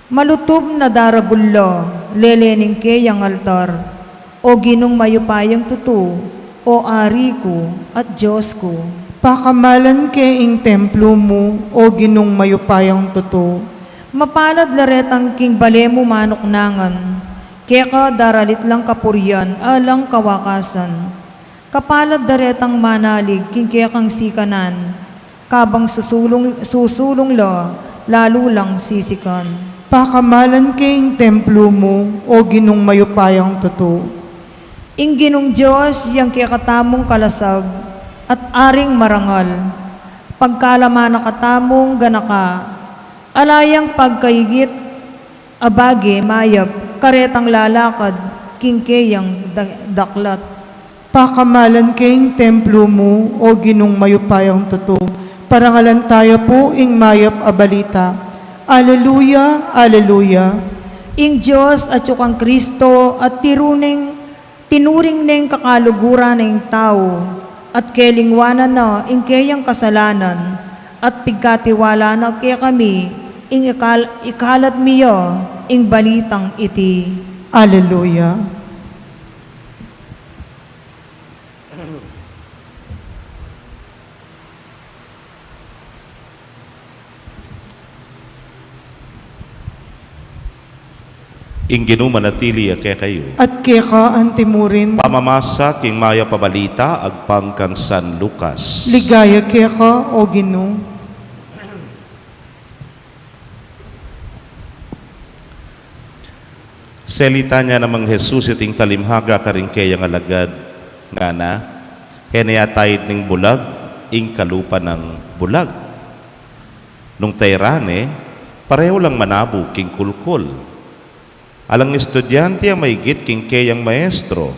Malutub na daragul la, lelening ke yang altar, o Ginung mayupayang tutu, o Ari ku at Dios ku. Pakamalan ke ing templu mu, o Ginung mayupayang tutu. Mapalad la retang king bale mu manuknangan, keka daralit lang kapurian alang kawakasan. Kapalad la retang manalig king kekang sikanan, kabang susulung, susulung la, lalu lang sisikan. Pakamalan ke ing templo mu, o Ginung mayupayang tutu. Ing Ginung Dios yang kekatamung kalasag at aring marangal, pagkalaman na katamung ganaka, ala yang pagkaigit a bage mayap karetang lalakad king keyang da-, daklat. Pakamalan ke ing templo mu, o Ginung mayupayang tutu, parangalan taya pu ing mayap a balita. Aleluya, aleluya. Ing Dios atyu kang Kristo at tinuring, tinuring neng kakaluguran ing tau, at kelingwanan na ing keyang kasalanan, at pigkatiwala na kekami ing ikal-, ikalat mi ya ing balitang iti. Aleluya. Ing Ginu manatili ya kekayu. At keka antimurin. Pamamasa king mayap a balita agpang kang San Lucas. Ligaya keka, o Ginu. Salitan ya namang Jesus iting talimhaga karing keyang alagad, ngana, e ne ya taid ning bulag ing kalupa nang bulag. Nung tairan ne, pareho lang manabu king kulkul. Alang estudyante a maigit king keyang maestro.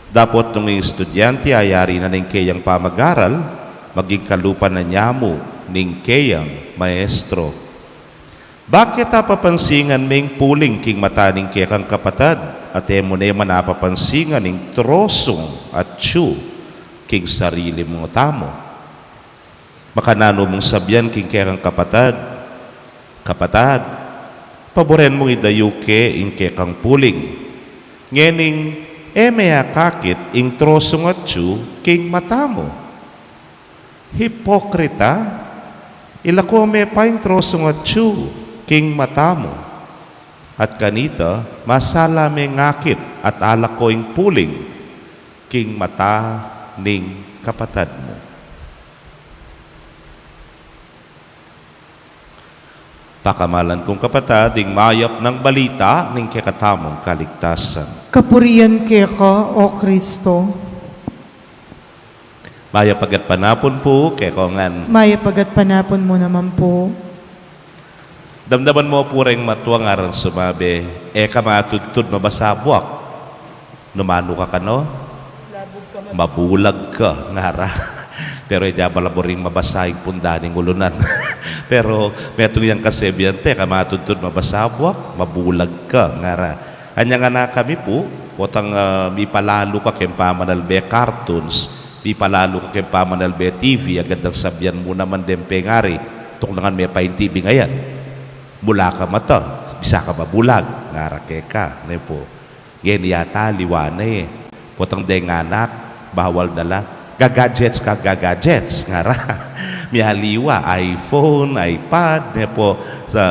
Dapot nung ing estudyante ayari na ning keyang pamagaral, maging kalupa na nya mu ning keyang maestro. Bakit apapansingan me ing puling king mata ning kekang kapatad, at e mu ne man apapansingan ing trosung atyu king sarili mung mata mu? Makananu mung sabian king kekang kapatad, "Kapatad, paburen mung idayu ke ing kekang puling, ngening e me akakit ing trosung atyu king mata mu?" Hipokrita, ilako me pa ing trosung atyu king mata mu, at kanita masala meng akit at alako ing puling king mata ning kapatad mu. Pakamalan kung kapatad, ing mayap nang balita ning kekatamung kaligtasan. Kapurian keka, O Kristo. Mayap a gatpanapun pu kekongan. Mayap a gatpanapun mu naman pu. Damdaman mu pu reng matua ngarang sumabi, "E ka matudtud mabasa buak. Nung manu ka kanu, mabulag ka," ngara. Pero e ja balaburing mabasa ing punda ning ulunan. Pero metung yang kasebian te, "E ka matudtud mabasa buak, mabulag ka," ngara. Anya ngana kami pu, potang, ah, mipalalu ka keng pamanalbe cartoons, mipalalu ka keng pamanalbe T V, agad nang sabian mu naman deng pengari, "Tuknangan me pa ing T V ngayan. Mula ka mata, bisa ka mabulag," ngara keka, ne pu. Ngeni yata aliwa ne. Potang deng anak, bawal dala. "Gagadgets ka, gagadgets," ngara. Mialiwa, iPhone, iPad, ne pu, sa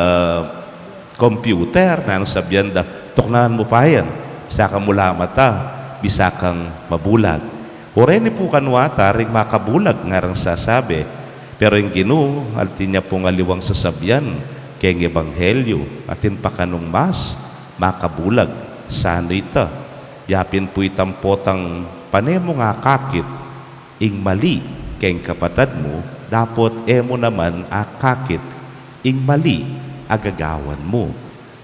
computer, nanu sabian da, "Tuknangan mu pa yan. Bisa kang mula mata, bisa kang mabulag." O reni pu kanu ata ring makabulag ngarang sasabi. Pero ing Ginu, atin ya pung aliwang sasabian keng ebanghelyu, atin pa kanung mas makabulag. Sanu ita? Ya pin pu itang potang pane mung akakit ing mali keng kapatad mu, dapot e mu naman akakit ing mali a gagawan mu.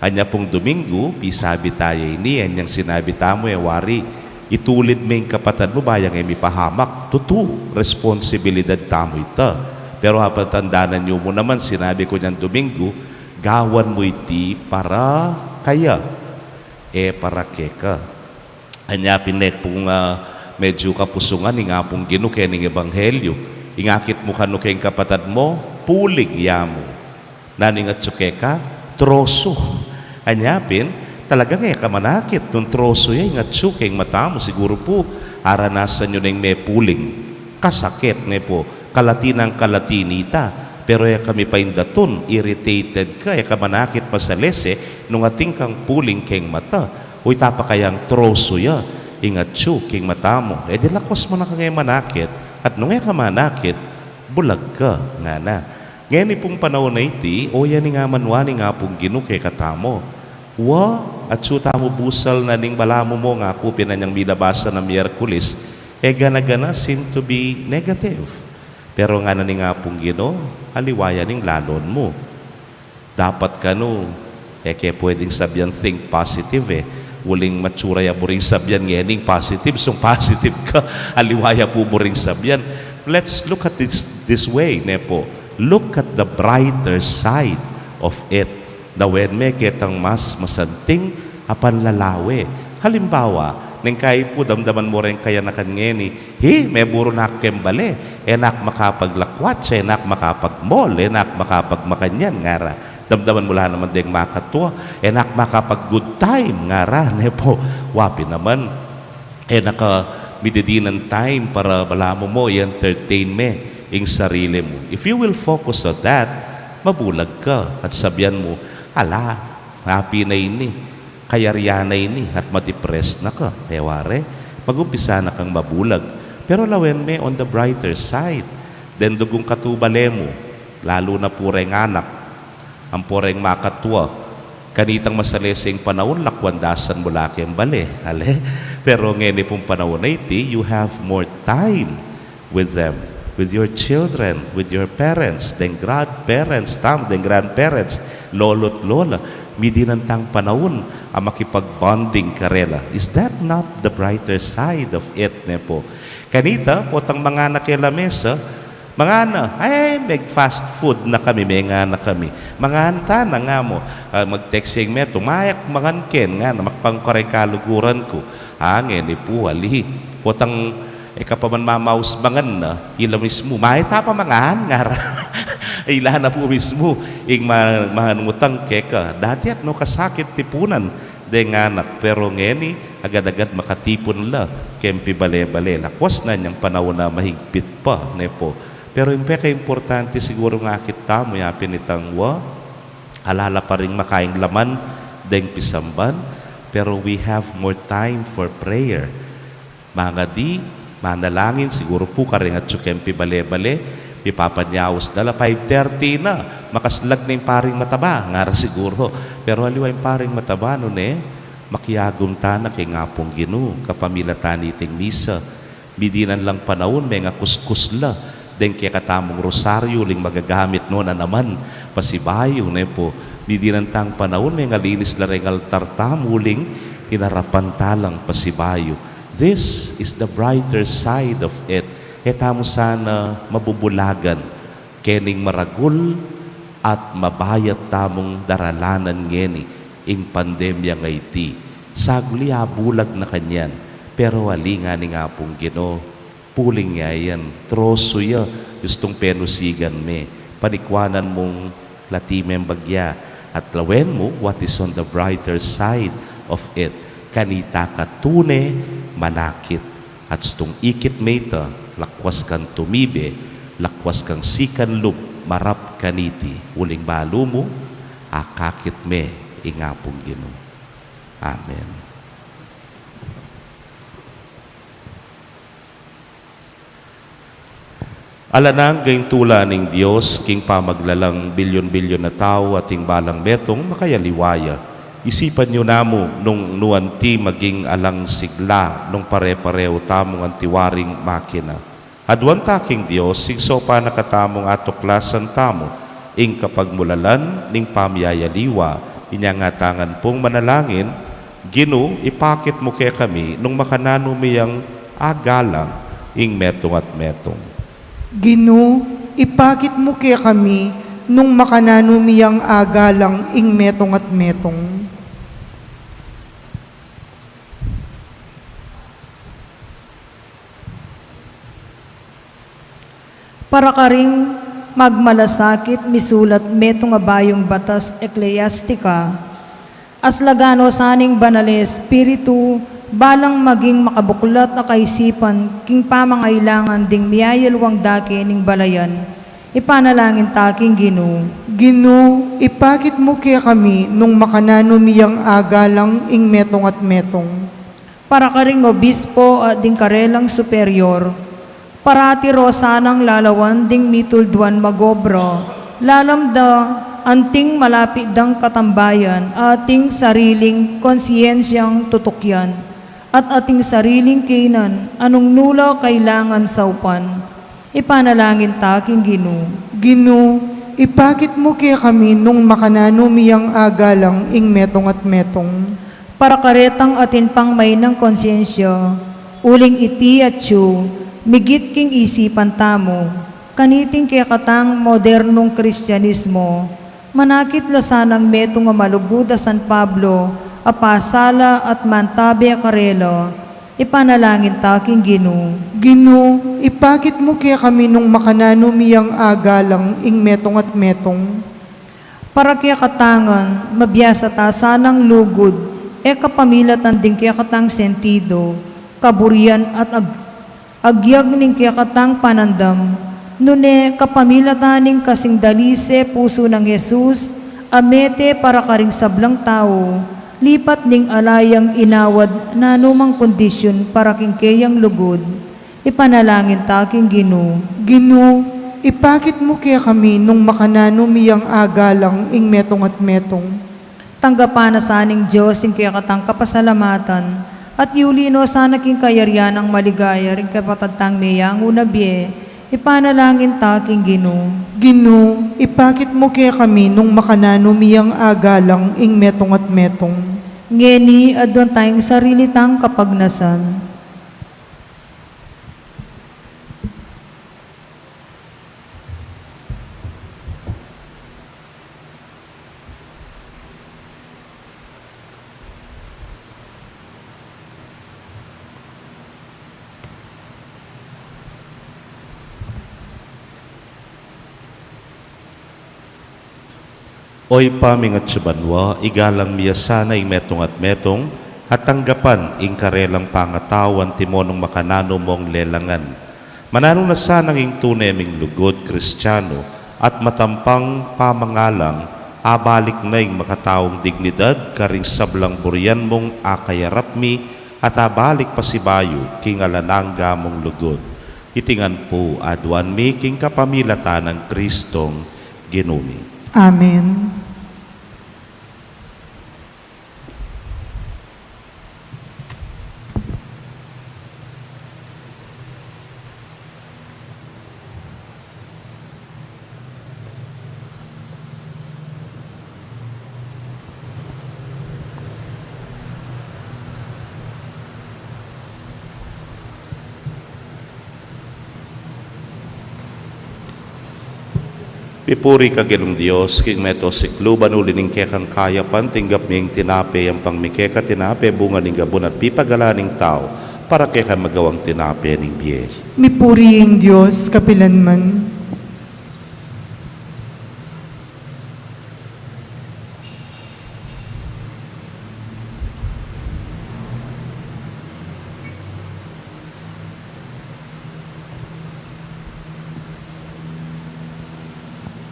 Anya pung Domingo, pisabi taya ini, anyang sinabi tamu, e wari, itulid me ing kapatad mu ba yang e mipahamak. Tutu, responsibilidad tamu ita. Pero apatandanan yu mu naman, sinabi ku nyang Domingo, gawan mu iti para kaya, e para keka. Anya pin ne pung, ah, medyu kapusungan ing Apung Ginu keni king ebanghelyu, ing akit mu kanu keng kapatad mu, pulig ya mu. Nanu ing atyu keka? Trosu. Anya pin, talagang e ka manakit nung trosu ya ing atyu keng mata mu. Siguru pu, aranasan yu neng mepuling. Kasakit, ne pu, kalati nang kalati nita. Pero e ka mipaindatun, irritated ka, e ka manakit masalese, nung atin kang puling keng mata, o ita pa kayang trosu ya ing atyu king mata mu? E di lakwas mu na kang e manakit, at nung e ka manakit, bulag ka, ngana. Ngeni pung panaun a iti, o yan ing amanwa ning Apung Ginu kekatamu. Wa, atyu tamu busal na ning balamu mu, ngaku pin anyang milabas a Miyerkules, e gana-gana seem to be negative. Pero ngana ning Apung Ginu, aliwa ya ning lalon mu. Dapat kanu, e ke pwedeng sabyan think positive e. Uling matsura ya buring sabyan ngening positive, sung positive ka, aliwa ya pu buring sabyan. Let's look at this this way, ne pu. Look at the brighter side of it. Lawen me ketang mas masanting a panlalawe. Halimbawa, neng kayi pu damdaman mu reng kayanakan ngeni, hi, meburu na ku keng bale, e na ku makapaglakwats, e na ku makapag-mall, e na ku makapagmakanyan, ngara. Damdaman mu la naman deng makatua, e na ku makapag-good time, ngara, ne pu. Wa pin naman, e na ka mididinan time para balamu mu i-entertain me ing sarili mu. If you will focus on that, mabulag ka at sabyan mu, ala, happy na ini, kayarian na ini, at ma-depress na ka. E wari, mag-umpisa na kang mabulag. Pero lawen me on the brighter side, deng dugung katubale mu, lalu na pu reng anak, ampo reng makatua. Kanitang masaleseng panaun, lakwan da san mu la keng bale, ale? Pero ngeni pung panaun a iti, you have more time with them, with your children, with your parents, deng godparents tamu, deng grandparents, lolo't lola. Midinan tang panaun a makipag-bonding karela. Is that not the brighter side of it, ne pu? Kanita, potang manganak e lamesa, mangana, ay, meg-fast food na kami, mengana kami. Mangan tana, nga mu, ah, mag-text yang metung, mayak mangan ken, ngana, makapang kareng kaluguran ku. Ah, ngeni pu, ali. Potang, e ka pa man mamaus mangan na, ila mismu, mayta pa mangan, ngara. Ila na pu mismu ing ma-, mangan utang keka. Dati at no kasakit tipunan deng anak, pero ngeni, agad-agad makatipun la keng pibale-bale. Lakwas na nyang panaun a mahigpit pa, ne pu. Pero ing pekaimportante siguru nga akit tamu, ya pin itang wa, ala la pa ring makaing laman deng pisamban, pero we have more time for prayer. Mangadi, manalangin, siguru pu kareng atyu keng pibale-bale, pipapanyaus da la, five thirty na, makaslag na ing paring mataba, ngara siguru. Pero aliwa ing paring mataba, nune, makiagum tana keng Apung Ginu kapamilatan niting misa. Midinan lang panaun, mengakuskus la deng kekatamung rosaryu uling magagamit no na naman pasibayu, ne pu. Midinan tang panaun, mengalinis la reng altar tamu uling inarapan ta lang pasibayu. This is the brighter side of it. E tamu sana mabubulagan kening maragul at mabayat tamung daralanan ngeni ing pandemya a iti. Saguli abulag na kanyan, pero ali ngana ning Apung Ginu, puling ya yan, trosu ya, istung penusigan me, panikwanan mung lati meng bagya, at lawen mu what is on the brighter side of it. Kanita ka tune manakit, at istung ikit me ita, lakwas kang tumibe, lakwas kang sikan lub marap kaniti, uling balu mu, akakit me ing Apung Ginu. Amen. Alang angga ing tula ning Dios king pamaglalang bilyun-bilyun a tau at ing balang metung makayaliwa ya. Isipan yu namu nung nu anti maging alang sigla nung pare-pareu tamung antiwaring makina. Aduan ta king Dios, sing saupan na katamung atuklasan tamu ing kapagmulalan ning pamiyayaliwa. Inya ngan tamu pung manalangin, Ginu, ipakit mu kekami nung makananu mi yang agalang ing metung at metung. Ginu, ipakit mu kekami nung makananu mi yang agalang ing metung at metung. Para karing magmalasakit, misulat metung a bayung batas ekleyastika. Aslagan no sa ning Banal a Espiritu, balang maging makabuklat a kaisipan king pamangailangan ding miyayaliwang dake ning balayan. Ipanalangin ta king Ginu. Ginu, ipakit mu kekami nung makananu mi yang agalang ing metung at metung. Para karing obispo at ding karelang superior, parati ro sanang lalawan ding mitulduan magobra, lalam da anting malapit dang katambayan, ating sariling konsiyensyang tutukyan, at ating sariling kinan, anung nula kailangan saupan. Ipanalangin ta king Ginu. Ginu, ipakit mu kekami nung makananu mi yang agalang ing metung at metung. Para karetang atin pang mainang konsyensya, uling iti atyu, migit king isipan tamu, kaniting kekatang modernong Kristianismo, manakit la sanang metung a malugud a San Pablo, a pasala at mantabe karela, ipanalangin ta king Ginu. Ginu, ipakit mu kekami nung makananu mi yang agalang ing metung at metung. Para kekatang ngan, mabiasa ta sanang lugud, e kapamilatan ding kekatang sentido, kaburian at ag-, agyag ning kekatang panandam, nune kapamilatan ning kasing dalise pusu nang Jesus, a mete para karing sablang tau, lipat ning ala yang inawad nanumang kondisyun para king keyang lugud. Ipanalangin ta king Ginu. Ginu, ipakit mu kekami nung makananu mi yang agalang ing metung at metung. Tanggapan na sa ning Dios ing kekatang kapasalamatan, at yuli no sana king kayarian nang maligaya ring kapatad tang meyangu na bie. Ipanalangin ta king Ginu. Ginu, ipakit mu kekami nung makananu mi yang agalang ing metung at metung. Ngeni, aduan taya ing sarili tang kapagnasan. O Ibpa ming atsu banua, igalang mi ya sana ing metung at metung, at tanggapan ing karelang pangatau antimo nung makananu mung lelangan. Mananu na sanang ing tune ming lugud Kristiano at matampang pamangalang, abalik na ing makataung dignidad karing sablang burian mung akayarap mi, at abalik pasibayu king alang angga mung lugud. Iti ngan pu aduan mi king kapamilatan nang Kristong Ginu mi. Amen. Mipuri ka Ginung Dios, king mabilug a sikluban, uli ning kekang kayapan tinggap mi ing tinape, yang pang mi keka tinape, bunga ning gabun at pipagalan ning tau, para keka magawang tinape ning bie. Mipuri ing Dios kapilanman.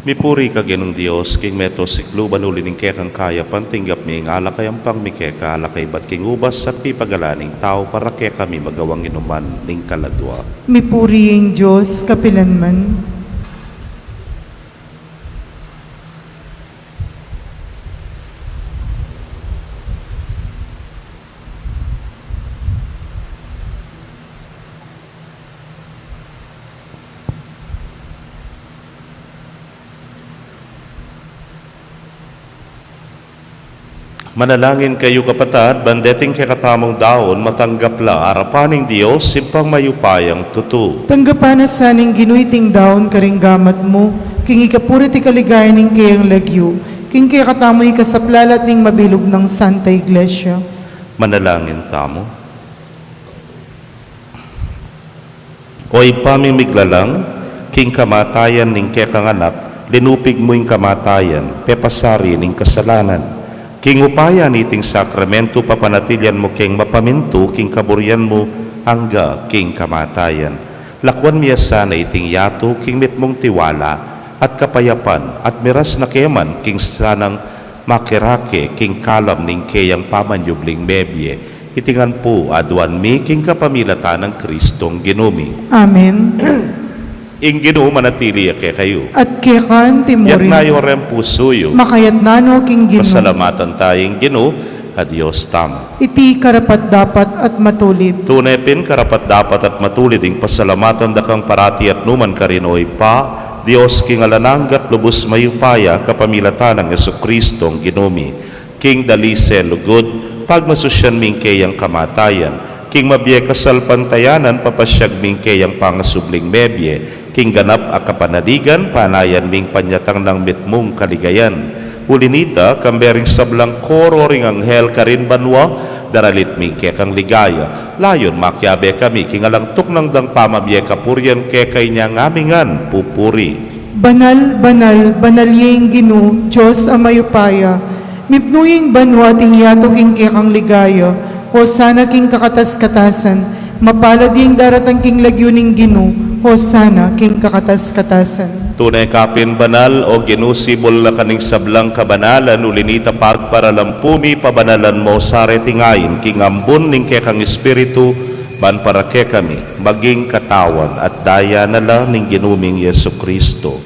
Mipuri ka Ginung Dios, king mabilug a sikluban, uli ning kekang kayapan tinggap mi ing alak a yang pang mi keka, alak a ibat king ubas at pipagalan ning tau, para kekami magawang inuman ning kaladua. Mipuri ing Dios kapilanman. Manalangin kayu, kapatad, ban deting kekatamung daun matanggap la arapan ning Dios, Ibpang mayupayang tutu. Tanggapan na sa ning Ginu iting daun karing gamat mu, king ikapuri at ikaligaya ning keyang lagyu, king kekatamung ikasaplalat ning mabilug nang Santa Iglesia. Manalangin tamu. O Ibpa ming miglalang, king kamatayan ning kekang Anak, linupig mu ing kamatayan, pepasari ning kasalanan. King upaya niting sakramentu, papanatilian mu keng mapamintu king kaburian mu angga king kamatayan. Lakuan mi ya sana iting yatu king mitmung tiwala at kapayapan, at miras na ke man king sanang makirake king kalam ning keyang pamanyubling mebie. Iti ngan pu aduan mi king kapamilatan nang Kristong Ginu mi. Amen. Ing Ginu manatili ya kekayu. At keka naman murin. Itas yu ring pusu yu. Makaitas no king Ginu. Pasalamatan taya ing Ginu a Dios tamu. Iti karapat-dapat at matulid. Tune pin karapat-dapat at matulid ing pasalamatan da kang parati at nukarin man, O Ibpa, Dios king alang angga at lubus mayupaya, kapamilatan nang Jesucristong Ginu mi. King dalise lugud, pagmasusyan mi ing keyang kamatayan. King mabie kasalpantayanan, papasyag mi ing keyang pangasubling mebie. King ganap a kapanaligan, panayan mi ing panyatang nang mitmung kaligayan. Uli nita, kambe ring sablang koro ring anghel karin banua, daralit mi ing kekang ligaya. Layun makiabe kami king alang tuknang dang pamabie kapurian keka, inya ngan mi ngan pupuri. Banal, banal, banal ya ing Ginu, Dios a mayupaya. Mipnu ya ing banua at ing yatu king kekang ligaya. Hosana king kakatas-katasan. Mapalad ya ing daratang king lagyu ning Ginu. Hosana king kakatas-katasan. Tune ka pin banal, O Ginu, sibul na ka ning sablang kabanalan, uli nita pagparalampu mi, pabanalan mu sa reting ain king ambun ning kekang Espiritu, ban para kekami maging katawan at daya na la ning Ginu ming Jesucristo.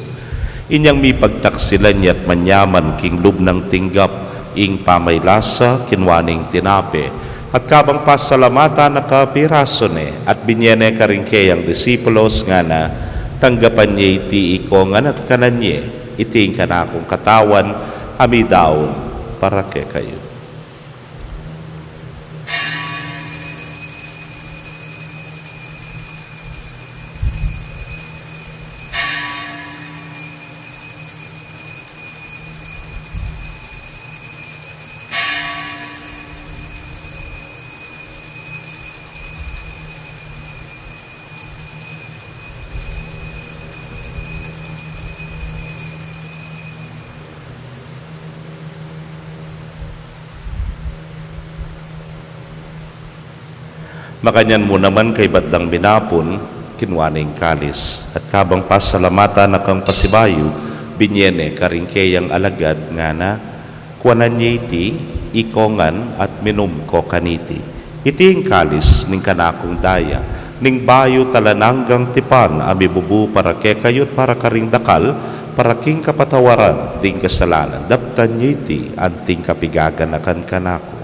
Inyang mipagtaksilan ya at manyaman king lub nang tinggap ing pamaylasa, kinua ne ing tinape, at kabang pasalamatan na ka, pirasu ne, at binye ne karing keyang disipulos, ngana: Tanggapan ye iti ikongan at kanan ye, iti ing kanakung katawan a midaun para kekayu. Makanyan mu naman, kaybat dang minapun, kinua ne ing kalis, at kabang pasalamatan na kang pasibayu, binye ne karing keyang alagad, ngana: Kuanan ye iti ikongan at minum ko kaniti. Iti ing kalis ning kanakung daya, ning bayu at alang anggang tipan, a mibubu para kekayu at para karing dakal, para king kapatawaran ding kasalanan. Daptan ye iti anting kapigaganakan kanaku.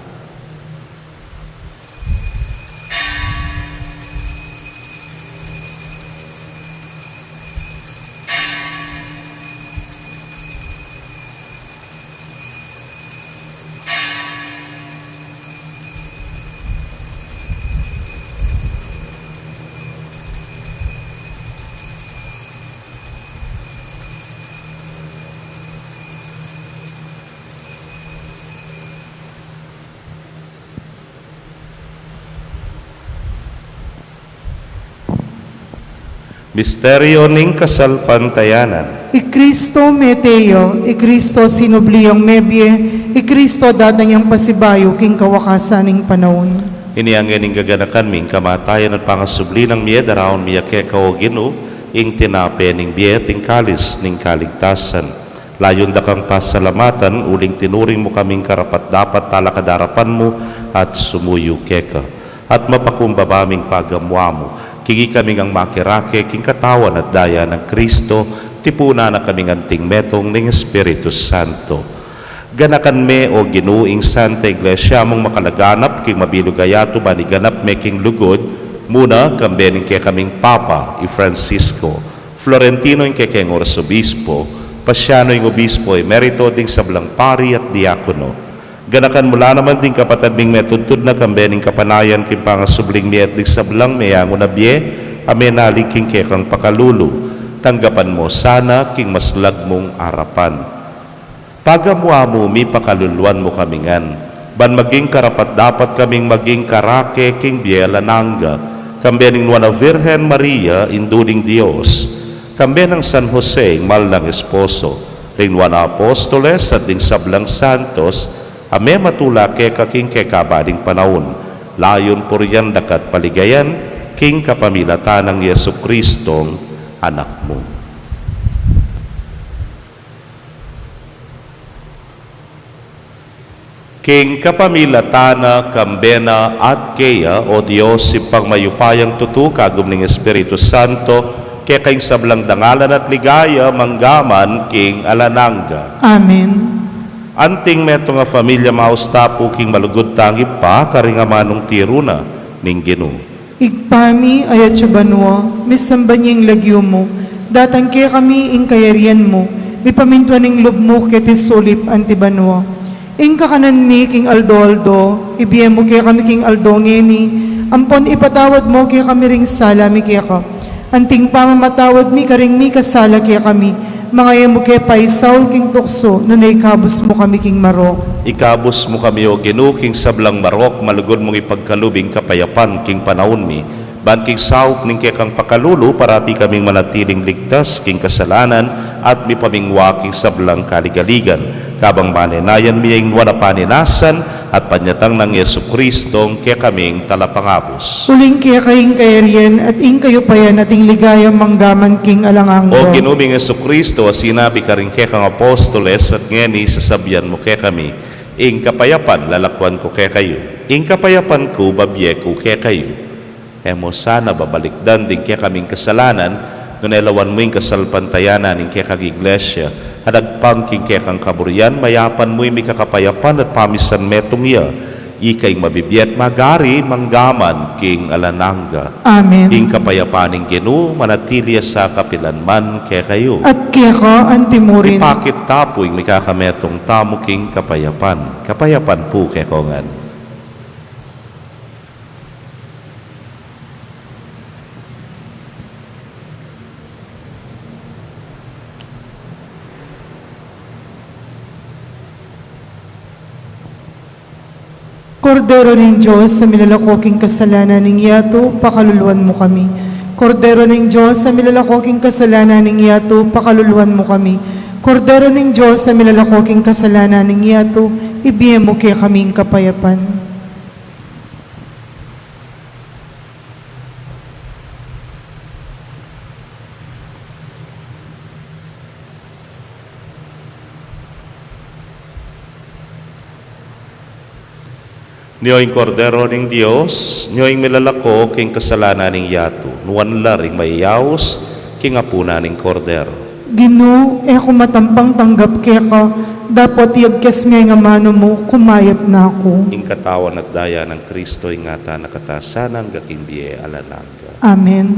Misteryo ning kasalpantayanan. I Kristo mete ya, i Kristo sinubli yang mebie, i Kristo datang yang pasibayu king kawakasan ning panaun. Ini ngeni ing gaganakan mi king kamatayan at pangasubli nang mie, daraun mi ya keka, O Ginu, ing tinape ning bie at ing kalis ning kaligtasan. Layun da kang pasalamatan, uling tinuring mu kaming karapat-dapat talakad king arapan mu at sumuyu keka. At mapakumbaba ming pagamuan mu, king ikami ngang makirake king katawan at daya nang Kristo, tipunan na kaming anting metung ning Espiritu Santo. Ganakan me, O Ginu, ing Santa Iglesia mung makalaganap king mabilug a yatu, ban iganap me king lugud, muna kambe ning kekaming Papa, i Francisco, Florentino ing kekeng Arsobispo, Pasiano ing Obispo Emerito, ding sablang pari at diakono. Ganakan mu la naman ding kapatad ming metudtud na kambe ning kapanayan king pangasubling mie at ding sablang meyangu na bie a menali king kekang pakalulu. Tanggapan mu sana king maslag mung arapan. Pagamuan mu, mipakaluluan mu kami ngan, ban maging karapat-dapat kaming maging karake king bie alang angga, kambe ning Nuan a Virgen Maria, Indu ning Dios, kambe nang San Jose, ing mal nang esposo, ring Nuan a Apostoles, at ding sablang santos a mematula keka king kekaban ning panaun, layun purian da ka at paligayan, King kapamilatan nang Jesucristong Anak mu. King kapamilatan na, kambe na, at keya, O Dios, Ibpang mayupayang tutu, kagum ning Espiritu Santo, keka ing sablang dangalan at ligaya, mangga man king alang angga. Amen. Anting metung a familia, maus ta pu king malugud tang Ibpa, karing amanung tiru na ning Ginu. Ibpa mi, atsu ka banua, misamban ya ing lagyu mu, datang kekami ing kayarian mu, mipamintuan ing lub mu keti sulip anti banua. Ing kakanan mi king aldo-aldo, ibie mu kekami king aldo ngeni, ampon ipatawad mu kekami ring sala mi keka, anting pamamatawad mi karing mikasala kekami, manga e mu ke paisaul king tuksu, nune ikabus mu kami king marok. Ikabus mu kami, O Ginu, king sablang marok, malugud mung ipagkalub ing kapayapan king panaun mi, ban king saup ning kekang pakalulu, parati kaming manatiling ligtas king kasalanan at mipamingwa king sablang kaligaligan, kabang manenayan mi ing nuan a paninasan at panyatang nang Jesucristong kekaming Talapangabus. Uling keka ing kayarian at ing kayupayan at ing ligaya mangga man king alang angga. O Ginu ming Jesucristo, a sinabi karing kekang apostoles, at ngeni sasabian mu kekami, ing kapayapan lalakuan ku kekayu, ing kapayapan ku babie ku kekayu. E mu sana babalikdan ding kekaming kasalanan, nune lawan mu ing kasalpantayanan ning kekang Iglesia, at agpang king kekang kaburian, mayapan mu ing mikakapayapan at pamisan metung ya, ika ing mabibie at magari mangga man king alang angga. Amen. Ing kapayapan ning Ginu manatili ya sa kapilan man kekayu. At keka anti murin. Ipakit ta pu ing mikakametung tamu king kapayapan. Kapayapan pu kekongan. Kordero ning Dios, a milalako king kasalanan ning yatu, pakaluluan mu kami. Kordero ning Dios, a milalako king kasalanan ning yatu, pakaluluan mu kami. Kordero ning Dios, a milalako king kasalanan ning yatu, ibie mu kekami ing kapayapan. Nyo ing Kordero ning Dios, nyo ing milalako king kasalanan ning yatu, nuan la ring mayayaus king apunan ning Kordero. Ginu, e ku matampang tanggap keka, dapot iyagkas me ing amanu mu, kumayap na ku. Ing katawan at daya nang Kristo, ingatan na katasan angga king bie alang angga. Amen.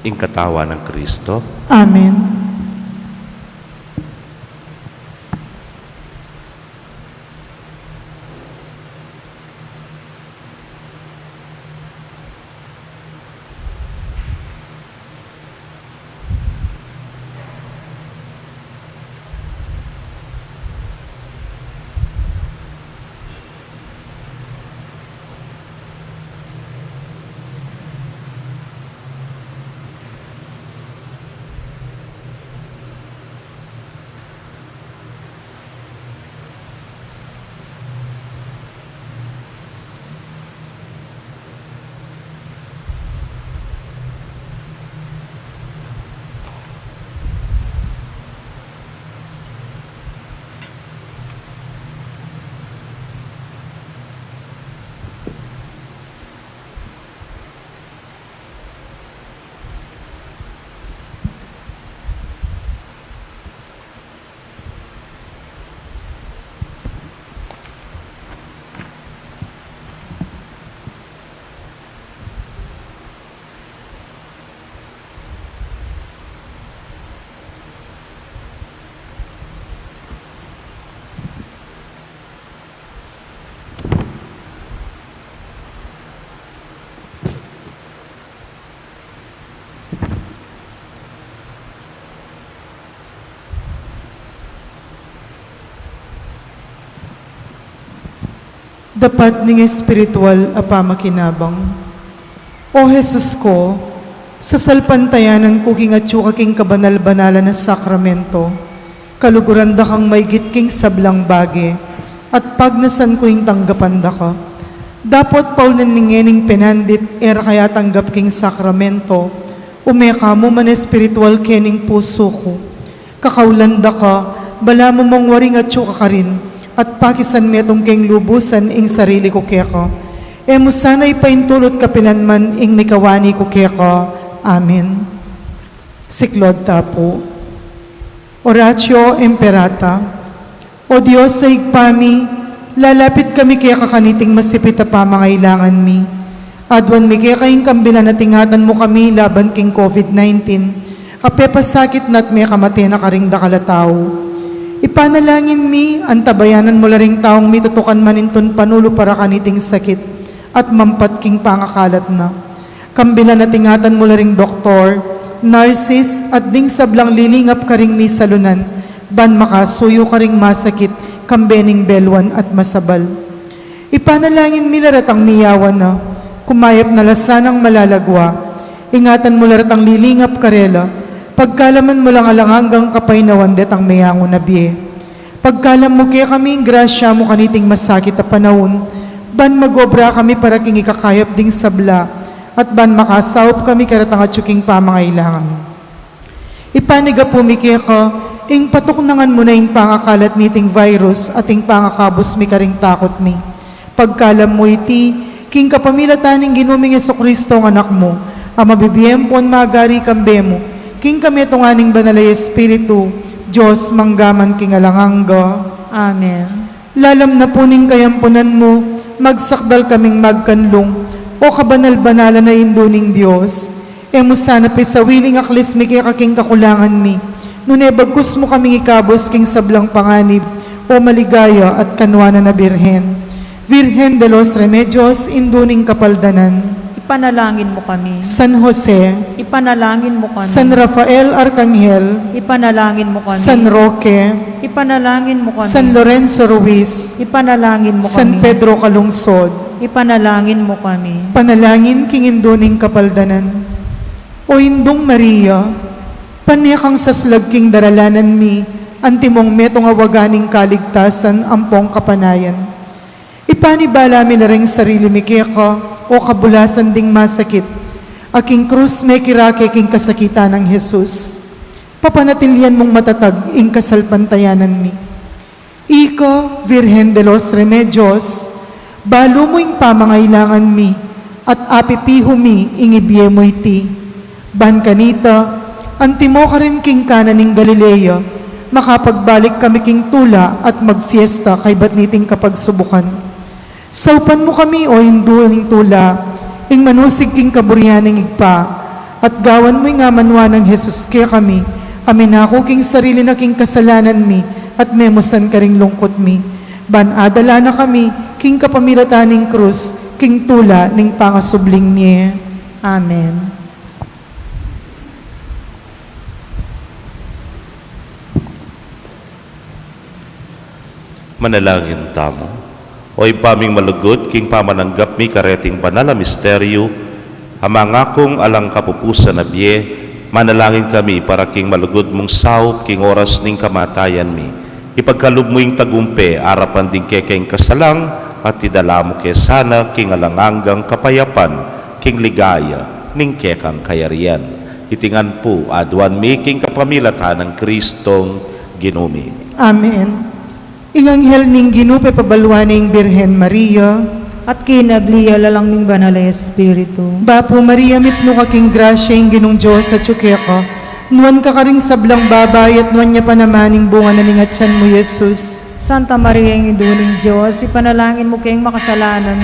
Ing katawan nang Kristo. Amen. Dapat ning espiritual a pamakinabang. O Jesus ko, sasalpantayanan ku king atyu ka king kabanal-banalan a sakramento, kaluguran da kang maigit king sablang bage, at pagnasan ku ing tanggapan da ka. Dapot pauli ning ngening penandit e ra ka atanggap king sakramento, ume ka mu man espiritual kening pusu ku. Kakaulan da ka, balamu mung waring atyu ka karin, at pakisan metung keng lubusan ing sarili ku keka. E mu sana ipaintulut kapilan man ing mikawani ku keka. Amen. Siklaud ta pu. Oratio Imperata. O Dios a Ibpa mi, lalapit kami keka kaniting masipit a pamangailangan mi. Aduan mi keka ing kambilan at ingatan mu kami laban king COVID nineteen, a pepasakit na at mekamate na karing dakal a tau. Ipanalangin mi, antabayanan mu la ring taung mitutukan manintun panulu para kaniting sakit, at mampat king pangakalat na. Kambilan at ingatan mu la ring doktor, nurses, at ding sablang lilingap karing misalunan, ban makasuyu karing masakit, kambe ning beluan at masabal. Ipanalangin mi la retang miyawan na, kumayap na la sanang malalagwa. Ingatan mu la retang lilingap karela, pagkaluban mu lang alang anggang kapaynawan detang meyangu na bie. Pagkaluban mu kekami ing grasya mu kaniting masakit a panaun, ban mag-obra kami para king ikakayap ding sabla, at ban makasaup kami karetang atyu king pamangailangan. Ipanyawad mi keka ing patuknangan mu na ing pangakalat niting virus at ing pangakabus mi karing takut mi. Pagkaluban mu iti, king kapamilatan ning Ginu ming Jesucristo a Anak mu, a mabibie ampon magari kambe mu, king kametungan ning Banal a Espiritu, Dios mangga man king alang angga. Amen. Lalam na pu ning kayampunan mu, magsakdal kaming magkanlung, o kabanal-banalan a Indu ning Dios. E mu sana pisawiling aklis mi keka king kakulangan mi, nune bagkus mu kaming ikabus king sablang panganib, o maligaya at kanuanan a Birhen. Virgen de los Remedios, Indu ning Kapaldanan. Ipanalangin mu kami. San Jose. Ipanalangin mu kami. San Rafael Arkanghel. Ipanalangin mu kami. San Roque. Ipanalangin mu kami. San Lorenzo Ruiz. Ipanalangin mu kami. San Pedro Calungsod. Ipanalangin mu kami. Panalangin king Indu ning Kapaldanan. O Indung Maria, pane kang saslag king daralanan mi, antimong metung a waga ning kaligtasan ampong kapanayan. Ipanibala mi la ring sarili mi keka, o kabulasan ding masakit, a king krus mekirake king kasakitan nang Jesus. Papanatilian mung matatag ing kasalpantayanan mi. Ika, Virgen de los Remedios, balu mu ing pamangailangan mi, at apipihu mi ing ibie mu iti. Ban kanita, antimo karin king Cana ning Galilea, makapagbalik kami king tula at magfiesta kaybat niting kapagsubukan. Saupan mu kami, o Indu ning tula, ing manusig king kaburian ning Ibpa, at gawan mu ing amanuan nang Jesus kekami, a minaku king sarili na king kasalanan mi, at memusan karing lungkut mi. Ban adala na kami, king kapamilatan ning krus, king tula ning pangasubling mie. Amen. Manalangin tamu. O Ibpa ming malugud, king pamananggap mi kareting banal a misteryu, a mangakung alang kapupusan a bie, manalangin kami para king malugud mung saup king oras ning kamatayan mi. Ipagkalub mu ing tagumpe arapan ding kekeng kasalang, at idala mu ke sana king alang anggang kapayapan, king ligaya ning kekang kayarian. Iti ngan pu aduan mi king kapamilatan nang Kristong Ginu mi. Amen. Ing anghel ning Ginu pepabaluan ne ing Birhen Maria. At kinabli ya lalang ning Banal a Espiritu. Bapu Maria, mipnu ka king grasya, ing Ginung Dios atyu keka. Nuan ka karing sablang babai, at nuan ya pa naman ing bunga na ning atyan mu, Jesus. Santa Maria, Indu ning Dios, ipanalangin mu keng makasalanan,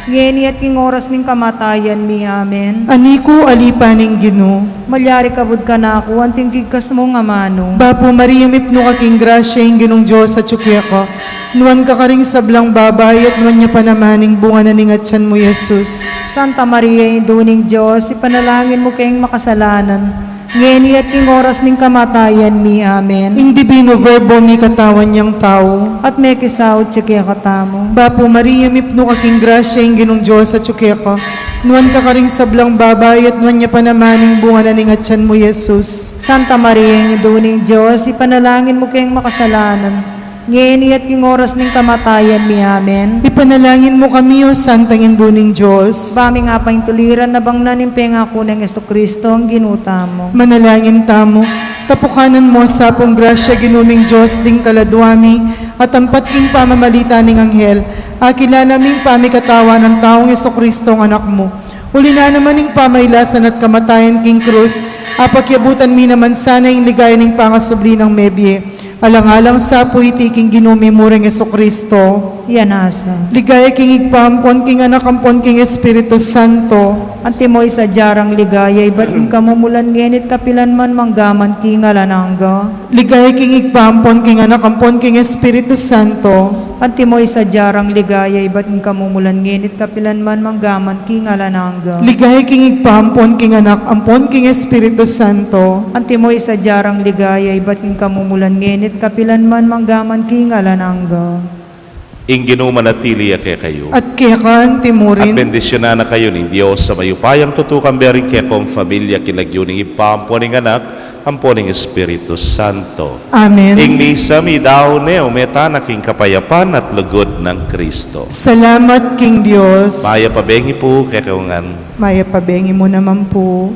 ngeni at king oras ning kamatayan mi. Amen. Ani ku, alipan ning Ginu. Malyari kabud kanaku anting kigkas mung amanu. Bapu Maria, mipnu ka king grasya, ing Ginung Dios atyu keka. Nuan ka karing sablang babai, at nuan ya pa naman ing bunga na ning atyan mu, Jesus. Santa Maria, Indu ning Dios, ipanalangin mu keng makasalanan, Ngeni at king oras ning kamatayan mi. Amen. Ing Divino Verbo mikatawan yang tau. At mekisaud ya kekatamu. Bapu Maria, mipnu ka king grasya, ing Ginung Dios atyu keka. Nuan ka karing sablang babai, at nuan ya pa naman ing bunga na ning atyan mu, Jesus. Santa Maria, Indu ning Dios, ipanalangin mu keng makasalanan, ngeni at king oras ning kamatayan mi. Amen. Ipanalangin mu kami, O Santang Indu ning Dios. Ba ming apaintuliran na bangnan ing pengaku nang Jesucristo, ing Ginu tamu. Manalangin tamu. Tapukanan mu sa pung grasya, Ginu ming Dios, ding kaladua mi, at ampat king pamamalita ning anghel, akilala mi ing pamikatawan nang taung Jesucristo, ing Anak mu. Uli na naman ning pamailasan at kamatayan king krus, apakyabutan mi naman sana ing ligaya ning pangasubli nang mebie. Alang-alang sa pu iti king Ginu mi mu ring Jesucristo. Iya nasa. Ligaya king Ibpa ampon king Anak ampon king Espiritu Santo. Antimo ing sadya rang ligaya ibat king kamumulan ngeni at kapilan man, mangga man king alang angga. Ligaya king Ibpa ampon king Anak ampon king Espiritu Santo. Antimo ing sadya rang ligaya ibat king kamumulan ngeni at kapilan man, mangga man king alang angga. Ligaya king Ibpa ampon king Anak ampon king Espiritu Santo. Antimo ing sadya rang ligaya ibat king kamumulan ngeni at kapilan man, mangga man king alang angga. Ing Ginu manatili ya kekayu. At keka mu rin. At bendisyunan na kayu ning Dios a mayupayang tutu, kambe ring kekong familia, king lagyu ning Ibpa ampon ning Anak ampon ning Espiritu Santo. Amen. Ing misa midaun ne, ume tana king kapayapan at lugud nang Kristo. Salamat king Dios. Mayap a bengi pu kekayu ngan. Mayap a bengi mu naman pu.